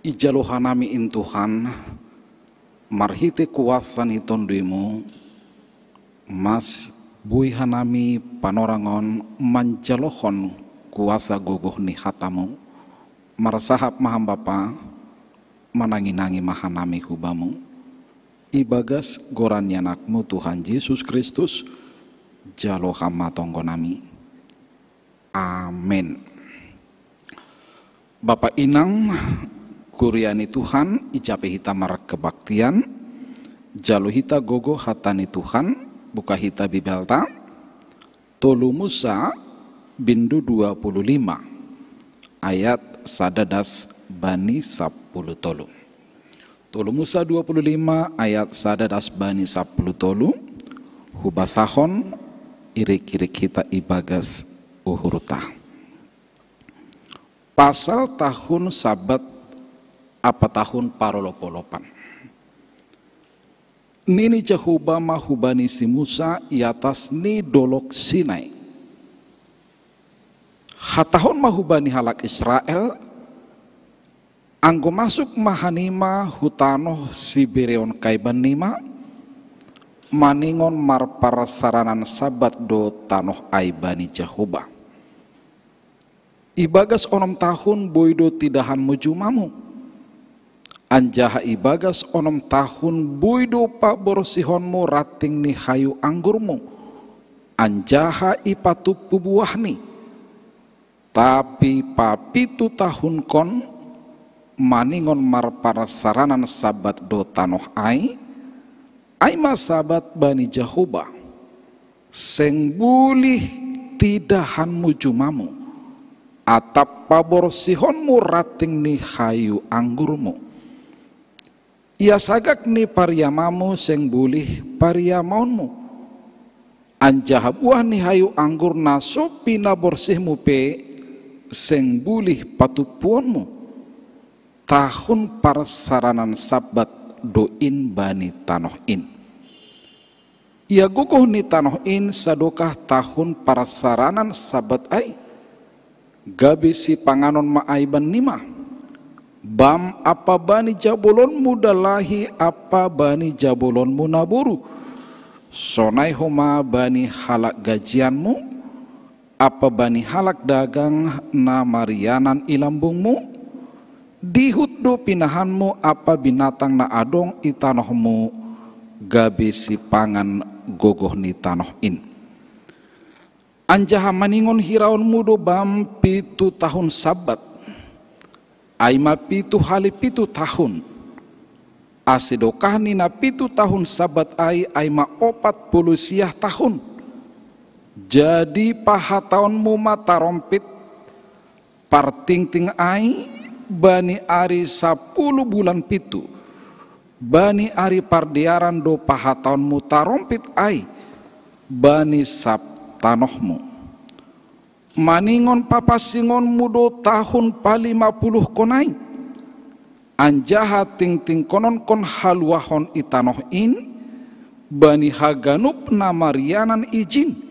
Ijalo hanami in Tuhan, marhite kuasa ni Tonduimu, mas bui hanami panorangon manjalohon kuasa gogoh ni hatamu, marsahap ma ham Bapa, manangi-nangi ma hanami hu Bamu, ibagas goran ni Anakmu Tuhan Jesus Kristus, jalo ham ma tonggo nami. Amen. Bapa inang, kuria ni Tuhan, ijape hita markebaktian, jalo hita gogoh hata ni Tuhan, buka hita Bibelta, tolu Musa, bindu dua puluh lima, ayat sada das bani sapuluh tolu. Tolu Musa dua puluh lima ayat sada das bani sapuluh tolu, hubasahon irik-irik hita ibagas uhurta. Pasal tahun Sabat apa tahun parolopolopan. Nini Jahowa ma hubani si Musa i atas ni dolok Sinai. Hatahon ma hubani halak Israel, anggo masuk ma hanima hu tanoh sibereon kaiban nima, maningon marparsaranan Sabat do tanoh ai bani Jahowa. Ibagas onom tahun boi do tidahanmu jumamu, anjaha ibagas onom tahun boi do paborsihonmu ranting ni hayu anggurmu, anjaha ipatumpu buahni. Tapi papitu tahunkon maningon marparsaranan Sabat do tanoh ai, ai ma Sabat bani Jahowa. Seng bulih tidahanmu jumamu, atap paborsihonmu ranting ni hayu anggurmu. Ia sagak ni pariamamu seng bulih pariamaonmu, anjaha buah ni hayu anggur na so pinaborsihmu pe seng bulih patumpuonmu. Tahun parsaranan Sabat do in bani tanoh in. Ia gogoh ni tanoh in sadokah tahun parsaranan Sabat ai, gabe sipanganon ma ai bannima, bam ampa bani jabolonmu dalahi ampa bani jabolonmu naboru, sonai homa bani halak gajianmu, ampa bani halak dagang na marianan i lambungmu, Dihut do pinahanmu apa binatang na adong i tanohmu gabe sipangan gogoh ni tanoh in. Anjaha maningon hiraonmu do bam pitu tahun Sabat, ai ma pitu hali pitu tahun. Ase dokahni na pitu tahun Sabat ai, ai ma opat puluh siah tahun. Jadi pahataonmu ma tarompit partingting ai bani ari sapuluh bulan pitu. Bani ari pardearan do pahataonmu tarompit ai bani sab tanohmu. Maningon papasingonmu do tahun palima puluh konai, anjaha tingtingkononkon haluahon i tanoh in bani haganup na marianan ijin.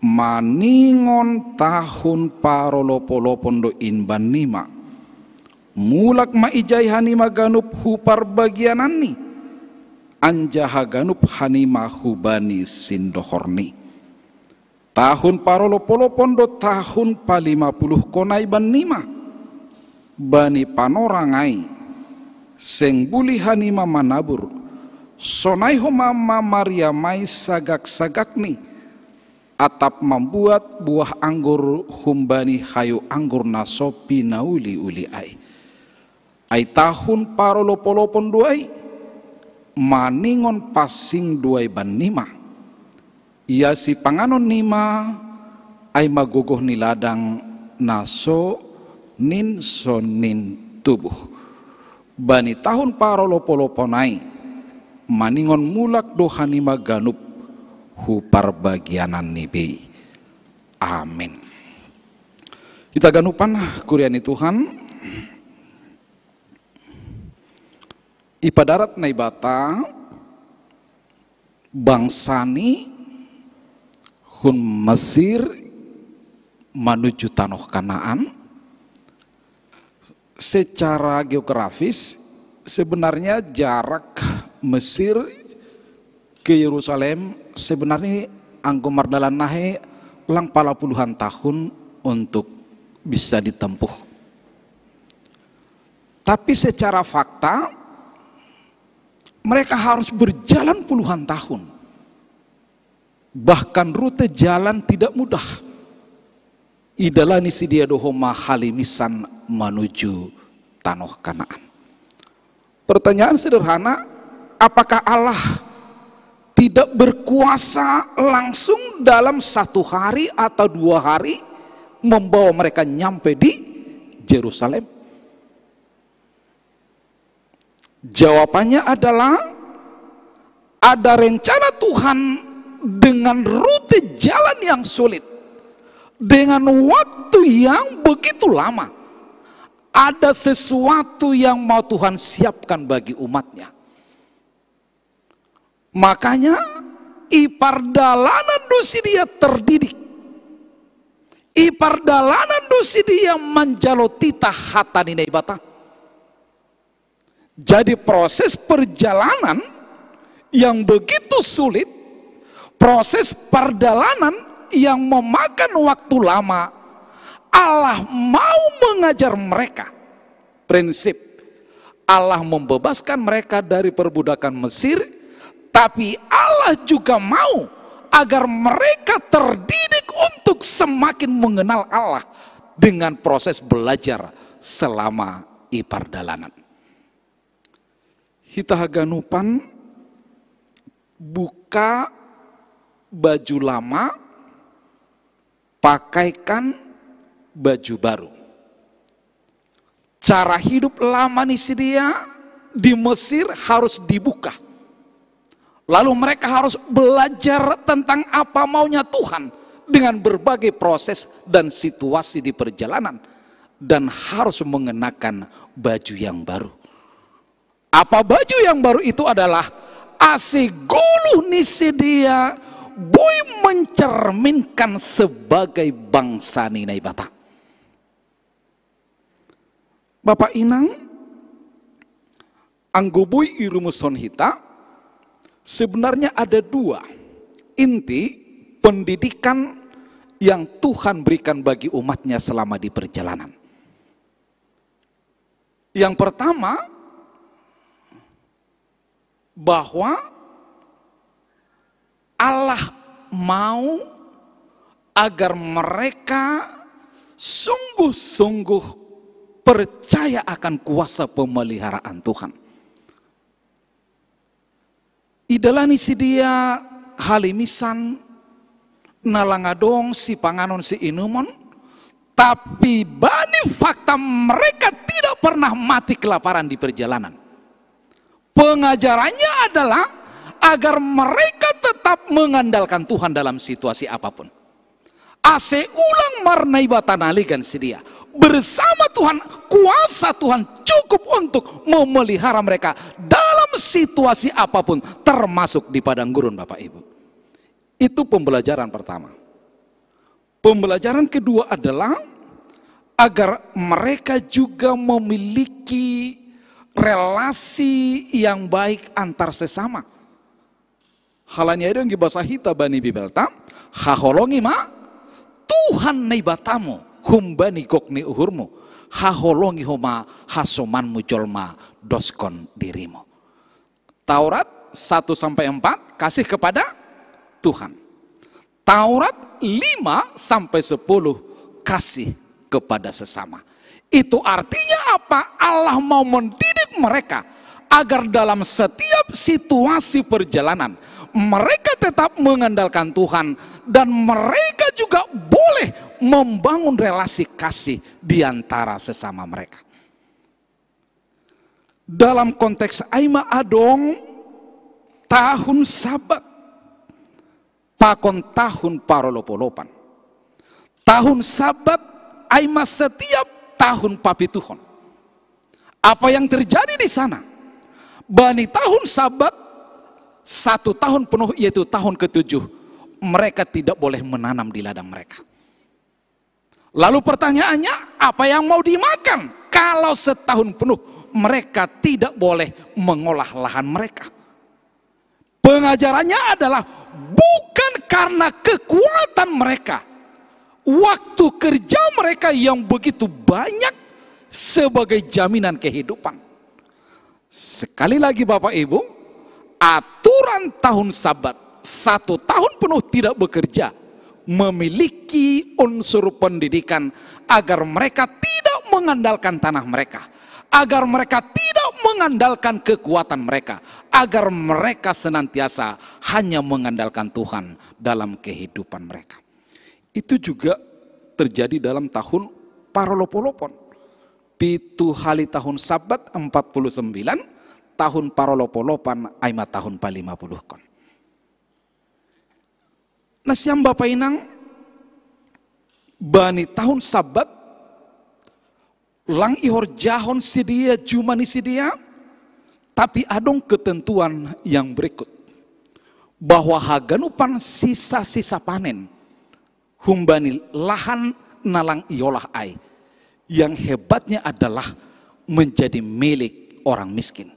Maningon tahun parolopolopon do in bannima. Mulak ma ijai hanima ganup hu parbagiananni, anjaha ganup hanima hubani sindohorni. Tahun parolopolopon do tahun palima puluh konai bannima. Bani panorang ai, seng bulih hanima manabur, sonai homa mamariamai sagak-sagakni, atap mambuat buah anggur humbani hayu anggur na so pinauli-uli ai. Ai tahun parolopolopon do ai, maningon pasing do ai bannima. Ia sipanganon nima ai magogoh ni ladang na so nin so nin tubuh. Bani tahun parolopolopon ai, maningon mulak do hanima ganup hu parbagianan ni bei. Amin. Ita ganupan kuria ni Tuhan, ipadarat Naibata bangsani hun Mesir manuju tanoh Kanaan. Secara geografis, sebenarnya jarak Mesir ke Yerusalem sebenarnya anggo mardalan nahai lang pala puluhan tahun untuk bisa ditempuh. Tapi secara fakta, mereka harus berjalan puluhan tahun. Bahkan rute jalan tidak mudah. Idalani sidea do homa halimisan manuju tanoh Kanaan. Pertanyaan sederhana, apakah Allah tidak berkuasa langsung dalam satu hari atau dua hari membawa mereka nyampe di Jerusalem? Jawabannya adalah ada rencana Tuhan dengan rute jalan yang sulit, dengan waktu yang begitu lama. Ada sesuatu yang mau Tuhan siapkan bagi umatnya. Makanya i pardalanan do sidea terdidik. I pardalanan do sidea manjalo titah hata ni Naibata. Jadi proses perjalanan yang begitu sulit, proses pardalanan yang memakan waktu lama, Allah mau mengajar mereka prinsip. Allah membebaskan mereka dari perbudakan Mesir, tapi Allah juga mau agar mereka terdidik untuk semakin mengenal Allah dengan proses belajar selama i pardalanan. Hita haganupan buka baju lama, pakaikan baju baru. Cara hidup lama ni sidea di Mesir harus dibuka. Lalu mereka harus belajar tentang apa maunya Tuhan dengan berbagai proses dan situasi di perjalanan, dan harus mengenakan baju yang baru. Apa baju yang baru itu adalah? Ase goluh ni sidea boi mencerminkan sebagai bangsa ni Naibata. Bapa inang, anggo boi irumushon hita, sebenarnya ada dua inti pendidikan yang Tuhan berikan bagi umatnya selama di perjalanan. Yang pertama, bahwa Allah mau agar mereka sungguh-sungguh percaya akan kuasa pemeliharaan Tuhan. Idalani si dia halimisan, nalangadong si panganon si inumon, tapi bani fakta mereka tidak pernah mati kelaparan di perjalanan. Pengajarannya adalah agar mereka tetap mengandalkan Tuhan dalam situasi apapun. Ase ulang mar Naibata naligan si dia. Bersama Tuhan, kuasa Tuhan cukup untuk memelihara mereka dalam situasi apapun, termasuk di padang gurun, Bapak Ibu. Itu pembelajaran pertama. Pembelajaran kedua adalah agar mereka juga memiliki relasi yang baik antar sesama. Halani ai dong i basa hita bani Bibelta, haholongi ma Tuhan Naibatamu humbani gok ni uhurmu, haholongi ho ma hasomanmu jolma doskon dirimu. Taurat satu sampai empat, kasih kepada Tuhan. Taurat lima sampai sepuluh, kasih kepada sesama. Itu artinya apa? Allah mau mendidik mereka agar dalam setiap situasi perjalanan, mereka tetap mengandalkan Tuhan dan mereka juga boleh membangun relasi kasih di antara sesama mereka. Dalam konteks ai ma adong tahun Sabat pakon tahun parolopolopan. Tahun Sabat ai ma setiap tahun papituhon. Apa yang terjadi di sana? Bani tahun Sabat, satu tahun penuh, yaitu tahun ketujuh, mereka tidak boleh menanam di ladang mereka. Lalu pertanyaannya, apa yang mau dimakan kalau setahun penuh mereka tidak boleh mengolah lahan mereka? Pengajarannya adalah bukan karena kekuatan mereka, waktu kerja mereka yang begitu banyak sebagai jaminan kehidupan. Sekali lagi, Bapak Ibu, aturan tahun Sabat, satu tahun penuh tidak bekerja, memiliki unsur pendidikan agar mereka tidak mengandalkan tanah mereka, agar mereka tidak mengandalkan kekuatan mereka, agar mereka senantiasa hanya mengandalkan Tuhan dalam kehidupan mereka. Itu juga terjadi dalam tahun parolopolopon. Pitu hali tahun Sabat empat puluh sembilan, tahun parolopolopan ai ma tahun palima puluh kon. Nah, siam Bapa Inang, bani tahun Sabat lang ihorjahon si dia juma ni si dia, tapi adong ketentuan yang berikut, bahwa haganupan sisa-sisa panen humbani lahan na lang iolah ai, yang hebatnya adalah menjadi milik orang miskin,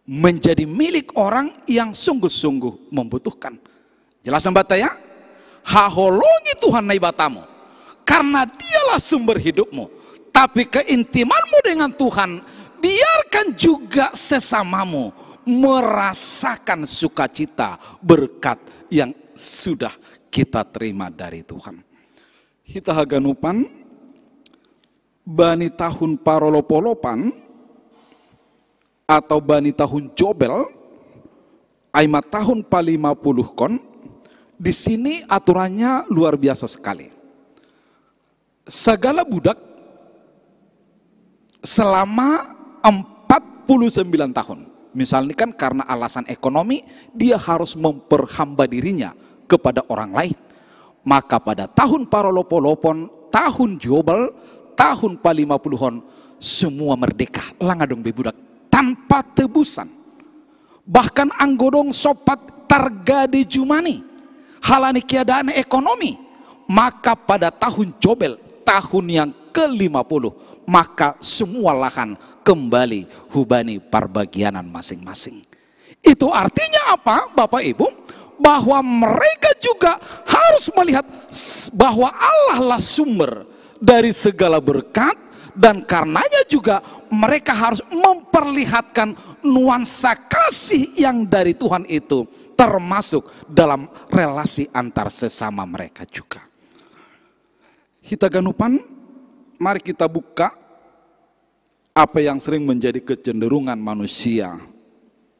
menjadi milik orang yang sungguh-sungguh membutuhkan. Jelas, Mbak, ya? Haholongi Tuhan Naibatamu, karena Dialah sumber hidupmu. Tapi keintimanmu dengan Tuhan, biarkan juga sesamamu merasakan sukacita berkat yang sudah kita terima dari Tuhan. Hita haganupan, bani tahun parolopolopan atau bani tahun Jobel, ai ma tahun palima puluh kon, di sini aturannya luar biasa sekali. Segala budak selama empat puluh sembilan tahun, misalnya kan karena alasan ekonomi, dia harus memperhamba dirinya kepada orang lain. Maka pada tahun parolopolopon, tahun Jobel, tahun palima puluhon, semua merdeka, lang adong be budak, tanpa tebusan. Bahkan anggo dong sopat targade jumani halani keadaan ekonomi. Maka pada tahun Jobel, tahun yang kelima puluh, maka semua lahan kembali hubani parbagianan masing-masing. Itu artinya apa, Bapak Ibu? Bahwa mereka juga harus melihat s-, bahwa Allah lah sumber dari segala berkat, dan karenanya juga Mereka harus memperlihatkan nuansa kasih yang dari Tuhan itu, termasuk dalam relasi antar sesama mereka juga. Hita ganupan, mari kita buka apa yang sering menjadi kecenderungan manusia,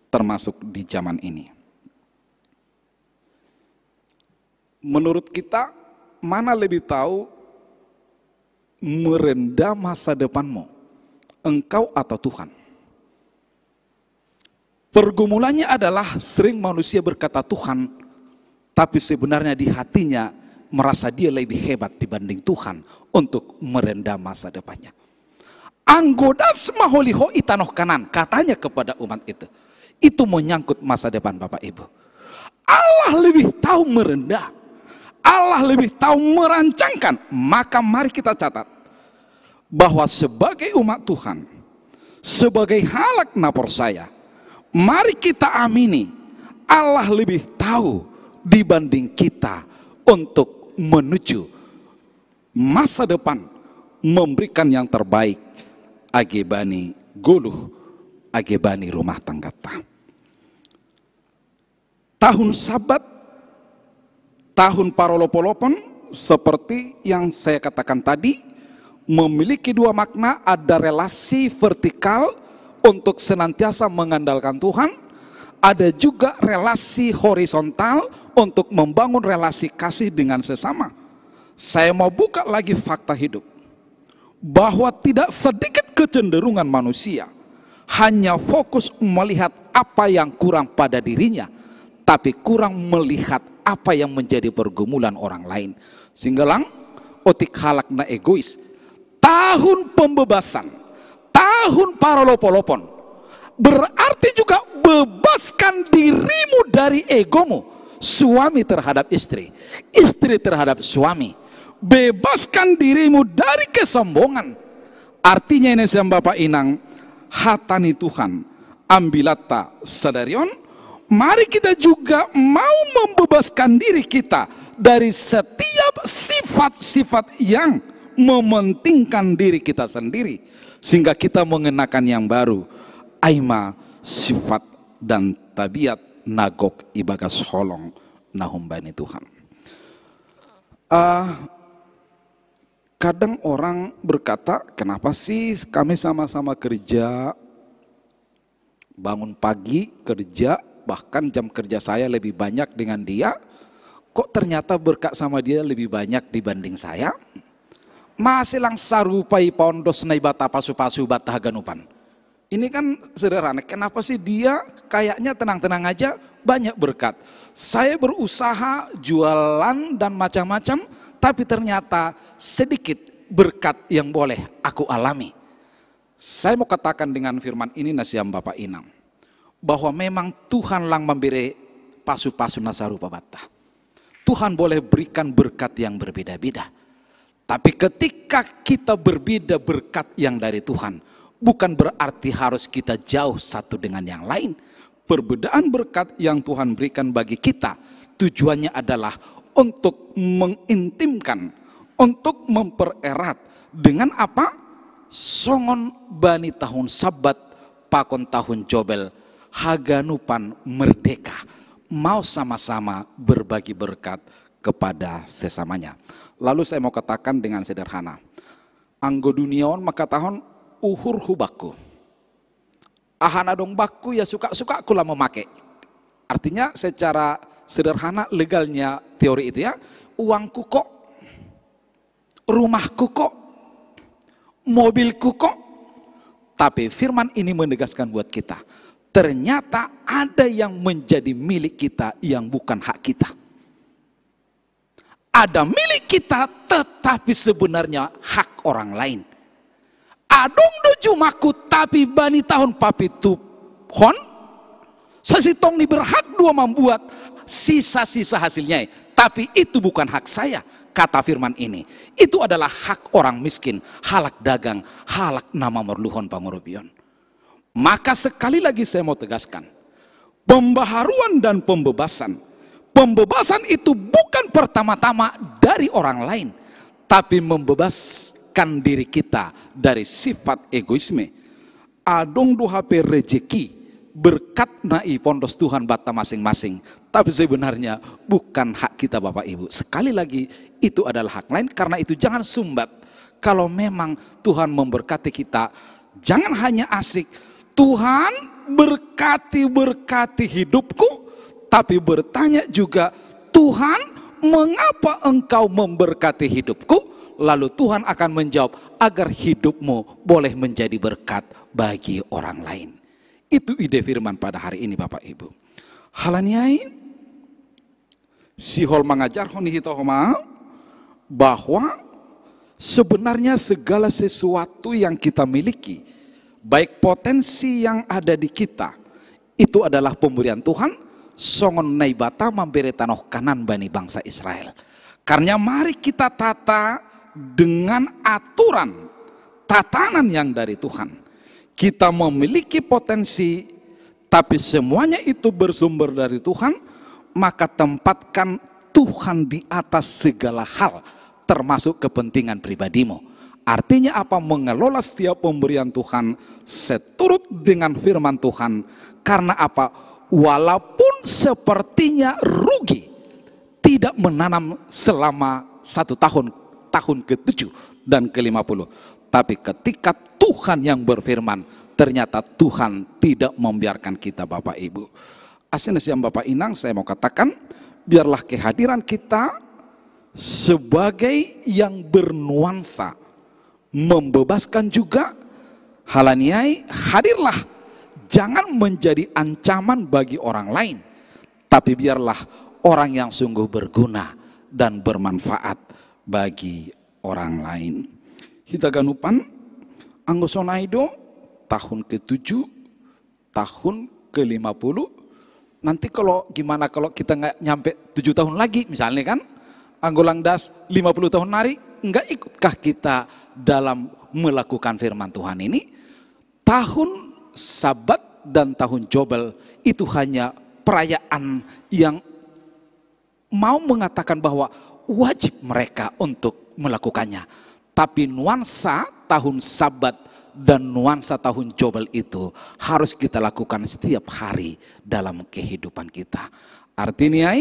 termasuk di zaman ini. Menurut kita, mana lebih tahu merendah masa depanmu, engkau atau Tuhan? Pergumulannya adalah sering manusia berkata Tuhan, tapi sebenarnya di hatinya merasa dia lebih hebat dibanding Tuhan untuk merendah masa depannya. Anggodas maholiho itanoh kanan, katanya kepada umat itu. Itu menyangkut masa depan Bapak Ibu. Allah lebih tahu merendah. Allah lebih tahu merancangkan. Maka mari kita catat bahwa sebagai umat Tuhan, sebagai halak naporsaya, mari kita amini, Allah lebih tahu dibanding kita untuk menuju masa depan, memberikan yang terbaik age bani goluh, age bani rumah tanggata. Tahun Sabat, tahun parolopolopon, seperti yang saya katakan tadi, memiliki dua makna, ada relasi vertikal untuk senantiasa mengandalkan Tuhan, ada juga relasi horizontal untuk membangun relasi kasih dengan sesama. Saya mau buka lagi fakta hidup, bahwa tidak sedikit kecenderungan manusia hanya fokus melihat apa yang kurang pada dirinya, tapi kurang melihat apa yang menjadi pergumulan orang lain. Singgalang, otik halak na egois. Tahun pembebasan, tahun parolopolopon, berarti juga bebaskan dirimu dari egomu. Suami terhadap istri, istri terhadap suami. Bebaskan dirimu dari kesombongan. Artinya ini, siam Bapak Inang, hatani Tuhan, ambilatta sadarion, mari kita juga mau membebaskan diri kita dari setiap sifat-sifat yang mementingkan diri kita sendiri, sehingga kita mengenakan yang baru, aima sifat dan tabiat na gok ibagas holong na humbani Tuhan. Ah, kadang orang berkata, "Kenapa sih kami sama-sama kerja, bangun pagi, kerja, bahkan jam kerja saya lebih banyak dengan dia, kok ternyata berkat sama dia lebih banyak dibanding saya?" Masilang sarupa i paondos Naibata pasu-pasu banta haganupan. Ini kan sederhana, kenapa sih dia kayaknya tenang-tenang aja, banyak berkat. Saya berusaha jualan dan macam-macam, tapi ternyata sedikit berkat yang boleh aku alami. Saya mau katakan dengan firman ini, na siam Bapak Inang, bahwa memang Tuhan lang memberi pasu-pasu na sarupa banta. Tuhan boleh berikan berkat yang berbeda-beda. Tapi ketika kita berbeda berkat yang dari Tuhan, bukan berarti harus kita jauh satu dengan yang lain. Perbedaan berkat yang Tuhan berikan bagi kita, tujuannya adalah untuk mengintimkan, untuk mempererat. Dengan apa? Songon bani tahun Sabat pakon tahun Jobel, haganupan merdeka, mau sama-sama berbagi berkat kepada sesamanya. Lalu saya mau katakan dengan sederhana, anggo dunia on mangkatahon, uhurhu bangku. Aha na adong bangku, ya suka-sukaku lam mamake. Artinya secara sederhana, legalnya teori itu ya, uangku kok, rumahku kok, mobilku kok. Tapi firman ini menegaskan buat kita, ternyata ada yang menjadi milik kita yang bukan hak kita. Ada milik kita, tetapi sebenarnya hak orang lain. Adong do jumangku, tapi bani tahun papituhon, sasintong ni berhak do mambuat sisa-sisa hasilnya, tapi itu bukan hak saya, kata firman ini. Itu adalah hak orang miskin, halak dagang, halak na mamorluhon pangurupion. Maka sekali lagi saya mau tegaskan, pembaharuan dan pembebasan, pembebasan itu bukan pertama-tama dari orang lain, tapi membebaskan diri kita dari sifat egoisme. adong do hape rejeki, berkat na ipondos Tuhan banta masing-masing. Tapi sebenarnya bukan hak kita, Bapak Ibu. Sekali lagi, itu adalah hak lain. Karena itu, jangan sumbat. Kalau memang Tuhan memberkati kita, jangan hanya asik, "Tuhan, berkati, berkati hidupku," tapi bertanya juga, "Tuhan, mengapa Engkau memberkati hidupku?" Lalu Tuhan akan menjawab, "Agar hidupmu boleh menjadi berkat bagi orang lain." Itu ide firman pada hari ini, Bapak Ibu. Hal ni ai, sihol mangajarhon hita homa bahwa sebenarnya segala sesuatu yang kita miliki, baik potensi yang ada di kita, itu adalah pemberian Tuhan, songon Naibata mambere tanoh Kanaan bani bangsa Israel. Karena mari kita tata dengan aturan, tatanan yang dari Tuhan. Kita memiliki potensi, tapi semuanya itu bersumber dari Tuhan, maka tempatkan Tuhan di atas segala hal, termasuk kepentingan pribadimu. Artinya apa? Mengelola setiap pemberian Tuhan seturut dengan firman Tuhan. Karena apa? Walaupun sepertinya rugi, tidak menanam selama satu tahun, tahun ketujuh dan kelima puluh. Tapi ketika Tuhan yang berfirman, ternyata Tuhan tidak membiarkan kita, Bapak Ibu. Asi nasiam Bapak Inang, saya mau katakan, biarlah kehadiran kita sebagai yang bernuansa, membebaskan juga. Hal ni ai, hadirlah, jangan menjadi ancaman bagi orang lain, tapi biarlah orang yang sungguh berguna dan bermanfaat bagi orang lain. Hita ganupan, anggo sonai do tahun ketujuh, tahun kelima puluh. Nanti kalau gimana kalau kita nggak nyampe tujuh tahun lagi misalnya kan, anggo lang das lima puluh tahun nari, nggak ikutkah kita dalam melakukan firman Tuhan ini? Tahun Sabat dan tahun Jobel itu hanya perayaan yang mau mengatakan bahwa wajib mereka untuk melakukannya. Tapi nuansa tahun Sabat dan nuansa tahun Jobel itu harus kita lakukan setiap hari dalam kehidupan kita. Artinya,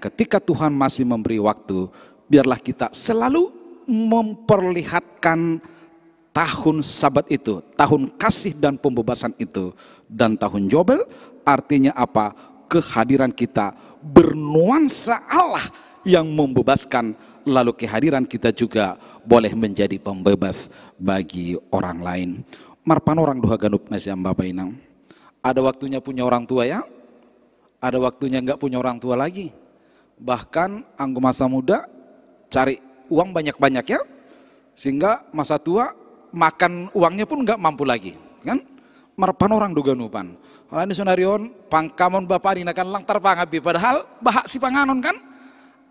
ketika Tuhan masih memberi waktu, biarlah kita selalu memperlihatkan tahun Sabat itu, tahun kasih dan pembebasan itu, dan tahun Jobel, artinya apa? Kehadiran kita bernuansa Allah yang membebaskan, lalu kehadiran kita juga boleh menjadi pembebas bagi orang lain. Marpanorang do haganup nasiam Bapak Inang. Ada waktunya punya orang tua, ya, ada waktunya nggak punya orang tua lagi. Bahkan anggo masa muda cari uang banyak-banyak, ya, sehingga masa tua makan uangnya pun nggak mampu lagi, kan? Marpanorang do ganupan. Alani sonari on pangkamon bapa ni na kan lang tarpangan be, padahal bahak sipanganon, kan?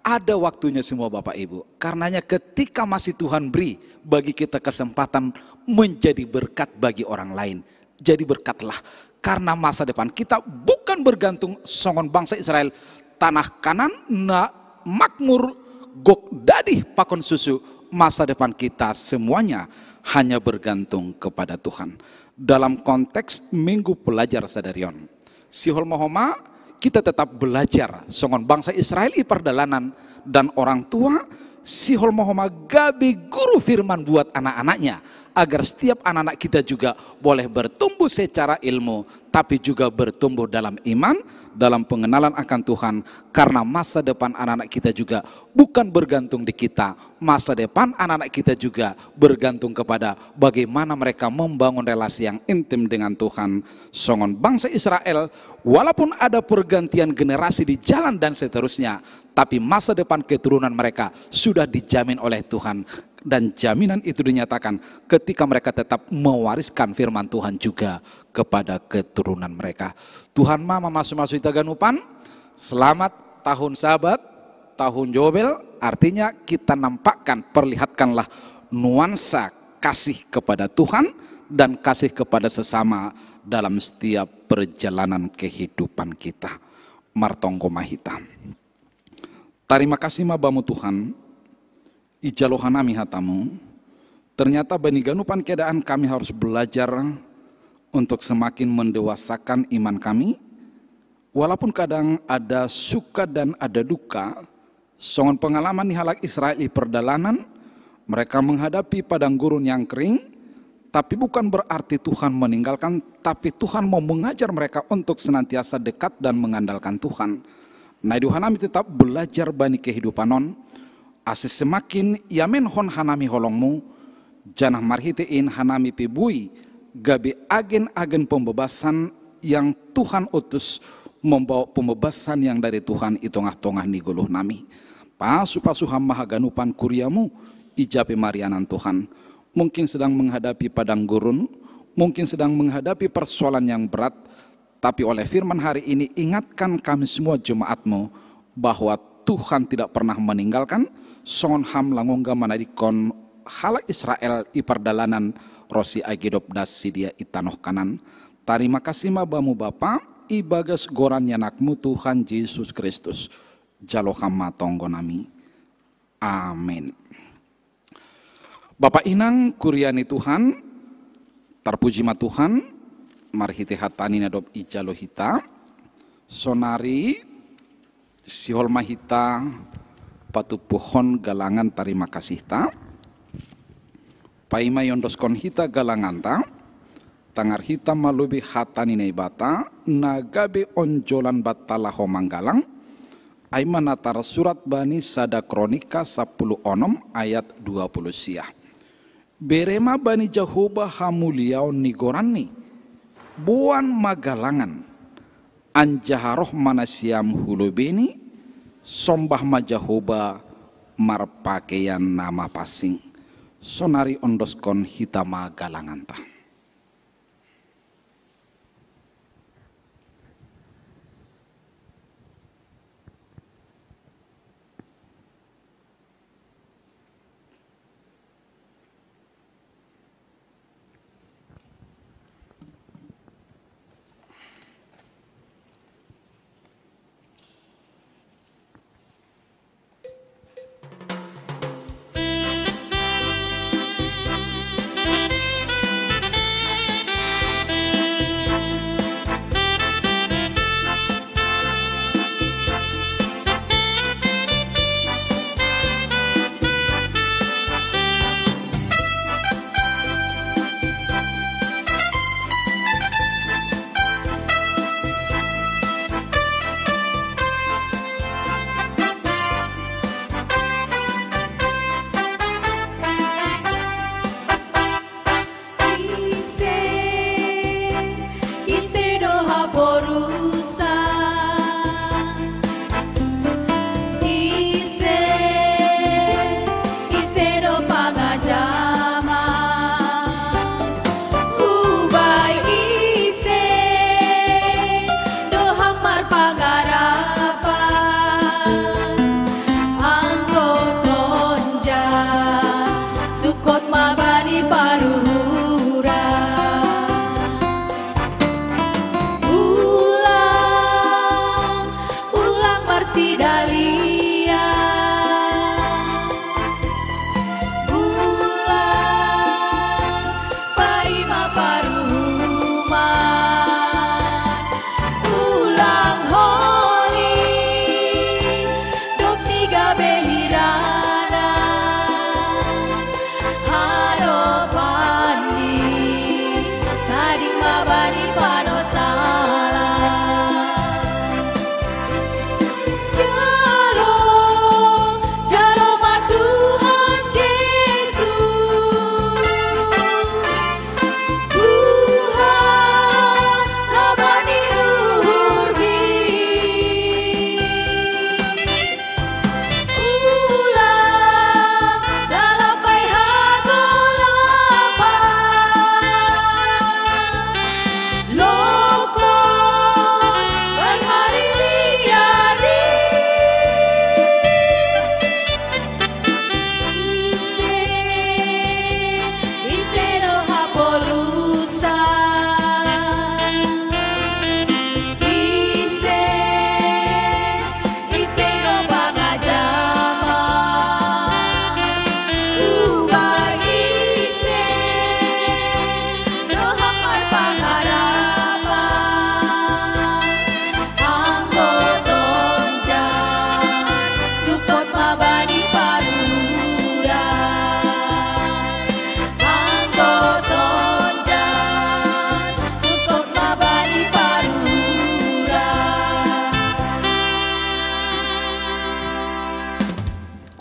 Ada waktunya semua, Bapak Ibu. Karenanya ketika masih Tuhan beri bagi kita kesempatan menjadi berkat bagi orang lain, jadi berkatlah. Karena masa depan kita bukan bergantung songon bangsa Israel, tanah Kanaan na makmur, gok, dadih pakon susu. Masa depan kita semuanya hanya bergantung kepada Tuhan. Dalam konteks Minggu Pelajar sadari on, sihol ma homa kita tetap belajar songon bangsa Israel i pardalanan, dan orang tua sihol ma homa gabe guru firman buat anak-anaknya, agar setiap anak-anak kita juga boleh bertumbuh secara ilmu, tapi juga bertumbuh dalam iman, dalam pengenalan akan Tuhan, karena masa depan anak-anak kita juga bukan bergantung di kita. Masa depan anak-anak kita juga bergantung kepada bagaimana mereka membangun relasi yang intim dengan Tuhan. Songon bangsa Israel, walaupun ada pergantian generasi di jalan dan seterusnya, tapi masa depan keturunan mereka sudah dijamin oleh Tuhan. Dan jaminan itu dinyatakan ketika mereka tetap mewariskan firman Tuhan juga kepada keturunan mereka. Tuhan ma mamasu-masu hita ganupan. Selamat tahun Sabat, tahun Jobel. Artinya kita nampakkan, perlihatkanlah nuansa kasih kepada Tuhan dan kasih kepada sesama dalam setiap perjalanan kehidupan kita. Martonggo ma hita. Tarima kasih ma Bamu Tuhan, ijalo hanami hata-Mu. Ternyata bani ganupan keadaan kami harus belajar untuk semakin mendewasakan iman kami, walaupun kadang ada suka dan ada duka, songon pengalaman ni halak Israel i pardalanan, mereka menghadapi padang gurun yang kering, tapi bukan berarti Tuhan meninggalkan, tapi Tuhan mau mengajar mereka untuk senantiasa dekat dan mengandalkan Tuhan. Na i do hanami tetap belajar bani kehidupan on, ase semakin iamenhon hanami holongmu, janah marhitei in hanami pe boi gabe agen-agen pembebasan yang Tuhan utus, membawa pembebasan yang dari Tuhan i tongah-tongah ni goluh nami. Pasu-pasu Ham ma haganupan kuriamu i ja pe marianan Tuhan. Mungkin sedang menghadapi padang gurun, mungkin sedang menghadapi persoalan yang berat, tapi oleh firman hari ini ingatkan kami semua jemaat-Mu bahwa Tuhan tidak pernah meninggalkan, songon Ham lang ongga manadingkon halak Israel i pardalanan ronsi age dob das sidea i tanoh Kanaan. Tarima kasih ma Bamu Bapa, ibagas goran ni Anak-Mu Tuhan Jesus Kristus. Jalo Ham ma tonggo nami. Amen. Bapa inang kuria ni Tuhan, tarpuji ma Tuhan, marhitei hata-Ni na dob ijalo hita, sonari sihol ma hita patumpuhon galangan tarima kasihta, paima iondoskon hita galanganta, tangar hita ma lobei hata ni Naibata, na gabe onjolan banta laho manggalang, ai ma na tarsurat bani sada Kronika sapuluh onom ayat dua puluh sia. Bere ma bani Jahowa hamuliaon ni goranNi, boan ma galangan, anjaha roh ma nasiam hu lobeini, sombah ma Jahowa marpakeian na mapansing. Sonari ondoskon hita ma galanganta.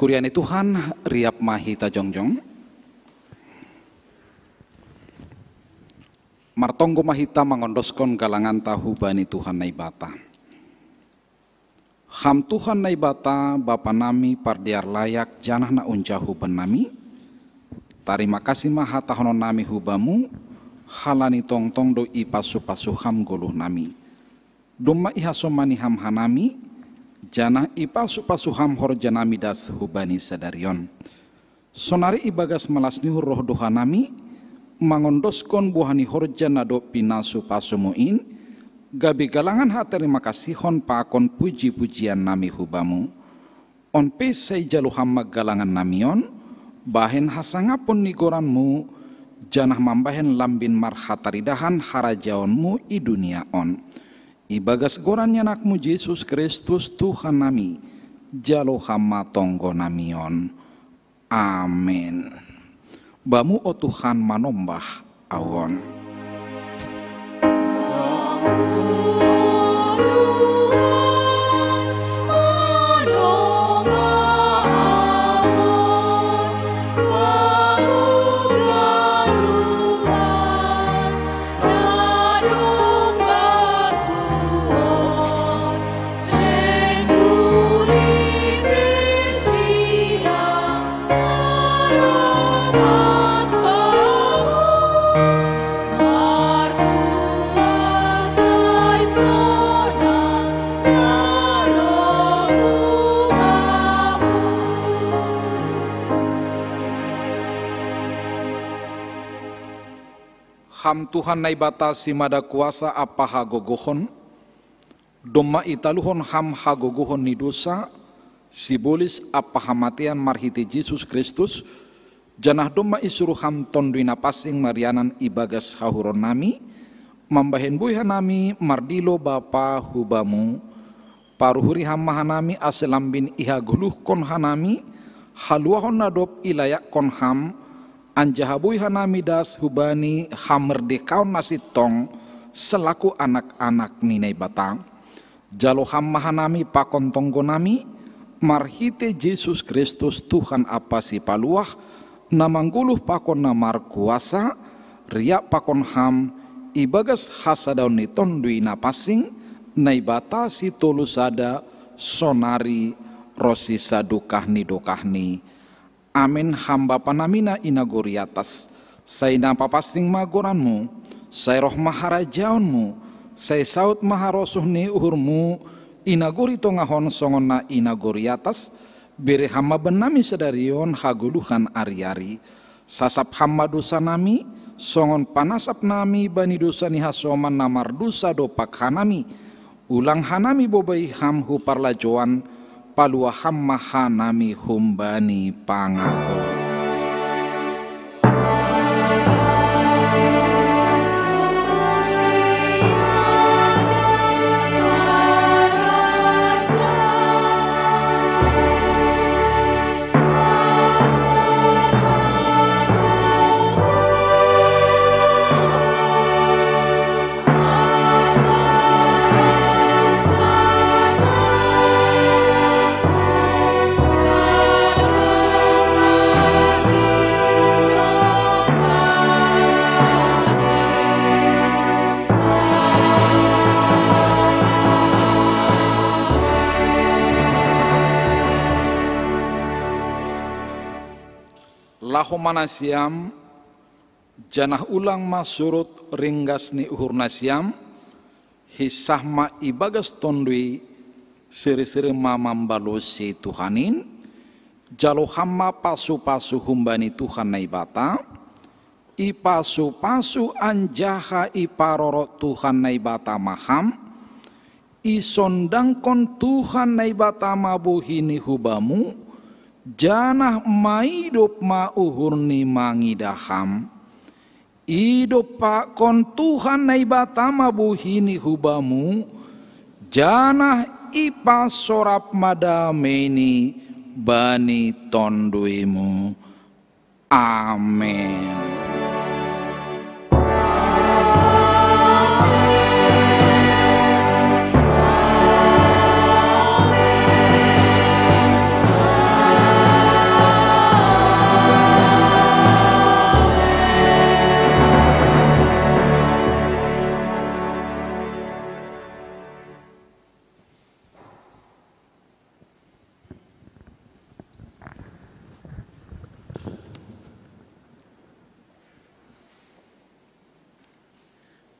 Kuria ni Tuhan, riap ma hita jongjong. Martonggo ma hita mangondoskon galanganta hubani Tuhan Naibata. Ham Tuhan Naibata, Bapa nami pardear layak janah na unjahu bannami, tarima kasih ma hatahonon nami hu Bamu, halani tongtong do ipasu-pasu Ham goluh nami. Domma ihasomani Ham hanami, janah ipasu-pasu Ham horja nami das hubani sadari on. Sonari ibagas malas ni uhur roh do hanami, mangondoskon buah ni horja na dob pinasu-pasumu in, gabe galangan hatarima kasihon pakon puji-pujian nami hu Bamu. On pe sai jalo Ham ma galangan nami on, bahen hasangapon ni goranMu, janah mambahen lambin marhataridahan harajaonMu i dunia on. Ibagas goran ni AnakMu Jesus Kristus Tuhan nami, jalo Ham ma tonggo nami on. Amen. Bamu o Tuhan manombah ahu on. Ham Tuhan Naibata simada kuasa ampa hagogohon, domma italuhon Ham hagogohon ni dousa, sibolis ampa hamatean marhitei Jesus Kristus, janah domma isuruh Ham Tonduy Napansing marianan ibagas hahuron nami, mambahen buei hanami mardilo Bapa hu Bamu, paruhuri Ham ma hanami ase lambin ihagoluhkon hanami, haluahon na dob ilayakkon Ham, anjaha buei hanami das hubani hamerdekaon na sintong selaku anak-anak ni Naibata. Jalo Ham ma hanami pakon tonggo nami, marhitei Jesus Kristus Tuhan ampa Sipaluah, na manggoluh pakon na markuasa, riap pakon Ham, ibagas hasadaon ni Tonduy Napansing, Naibata sitolu sada, sonari ronsi sadokah ni dokahni. Amen. Ham Bapa nami na i nagori atas, sai na papansing ma goranMu, sai roh ma harajaonMu, sai saud ma harosuh ni uhurMu i nagori tongah on songon na i nagori atas, bere Ham ma bannami sadari on hagoluhan ari-ari. Sasap Ham ma dousa nami, songon panasap nami bani dousa ni hasoman na mardosa dompak hanami. Ulang hanami bobai Ham hu parlajouan, paluah Ham ma hanami humbani pangago. Laho ma nasiam, janah ulang ma surut ringgas ni uhur nasiam, hinsah ma ibagas Tonduy, siri-siri ma mambalosi Tuhan in, jalo Ham ma pasu-pasu humbani Tuhan Naibata, ipasu-pasu anjaha iparorot Tuhan Naibata ma Ham, isondangkon Tuhan Naibata ma bohini hu Bamu, janah maidop ma uhurni mangidah Ham. Idompakkon Tuhan Naibata ma bohini hu Bamu, janah ipasorap ma dameini bani TonduyMu. Amen.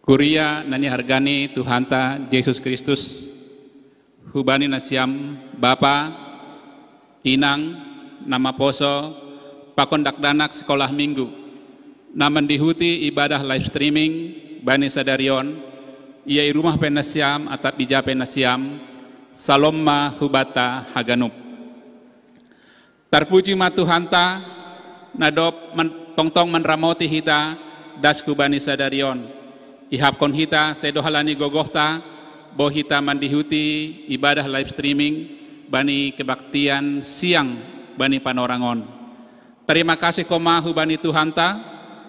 Kuria na nihargani Tuhanta Jesus Kristus, hubani nasiam bapa, inang, na maposo, pakon dakdanak sekolah minggu, na mandihuti ibadah live streaming bani sadarion, ia i rumah pe nasiam atap i ja pe nasiam, salom ma hubata haganup. Tarpuji ma Tuhanta, na dob man, tongtong manramoti hita das hubani sadarion. Ihapkon hita sedo halani gogohta, boi hita mandihuti ibadah live streaming bani kebaktian siang bani panorangon. Tarima kasih koma hubani Tuhanta,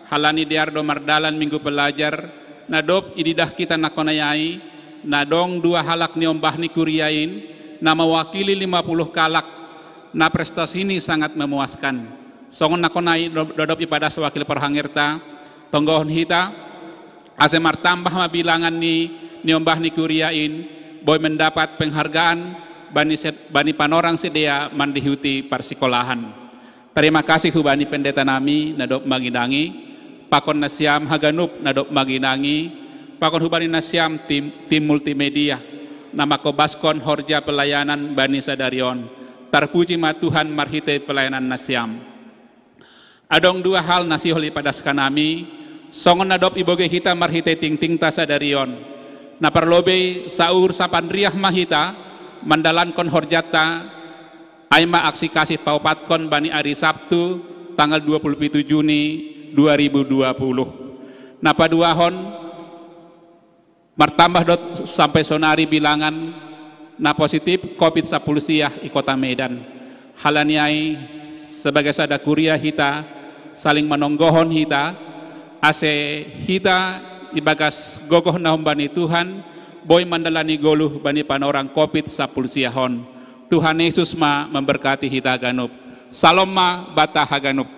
halani dear do mardalan minggu pelajar, na dob ididah hita na konayai, na dong dua halak niombah ni kuria in, na mewakili lima puluh kalak, na prestasini sangat memuaskan. Songon na konai do, do dob ipadas wakil parhangirta, tonggohon hita, ase martambah ma bilangan ni niombah ni kuria in, boi mendapat penghargaan bani, bani panorang sidea mandihuti parsikolahan. Tarima kasih hubani pendeta nami na dob manginangi, pakon nasiam haganup na dob manginangi, pakon hubani nasiam tim, tim multimedia, na mangkobaskon horja pelayanan bani sadarion. Tarpuji ma Tuhan marhitei pelayanan nasiam. Adong dua hal na sihol ipadaskan nami, songon na dob ibogei hita marhitei tingtingta sadarion. Na parlobei saur sapan riah ma hita mandalankon horjanta, ai ma aksi kasih paupatkon bani ari Sabtu tanggal dua puluh pitu Juni dua ribu dua puluh. Na paduahon, martambah do sampai sonari bilangan na positif covid sapuluh siah i kota Medan. Halani ai sebagai sada kuria hita saling manonggohon hita, ase hita ibagas gogoh na humbani Tuhan, boi mandalani goluh bani panorang covid sapuluh siahon. Tuhan Yesus ma memberkati hita haganup. Salom ma banta haganup.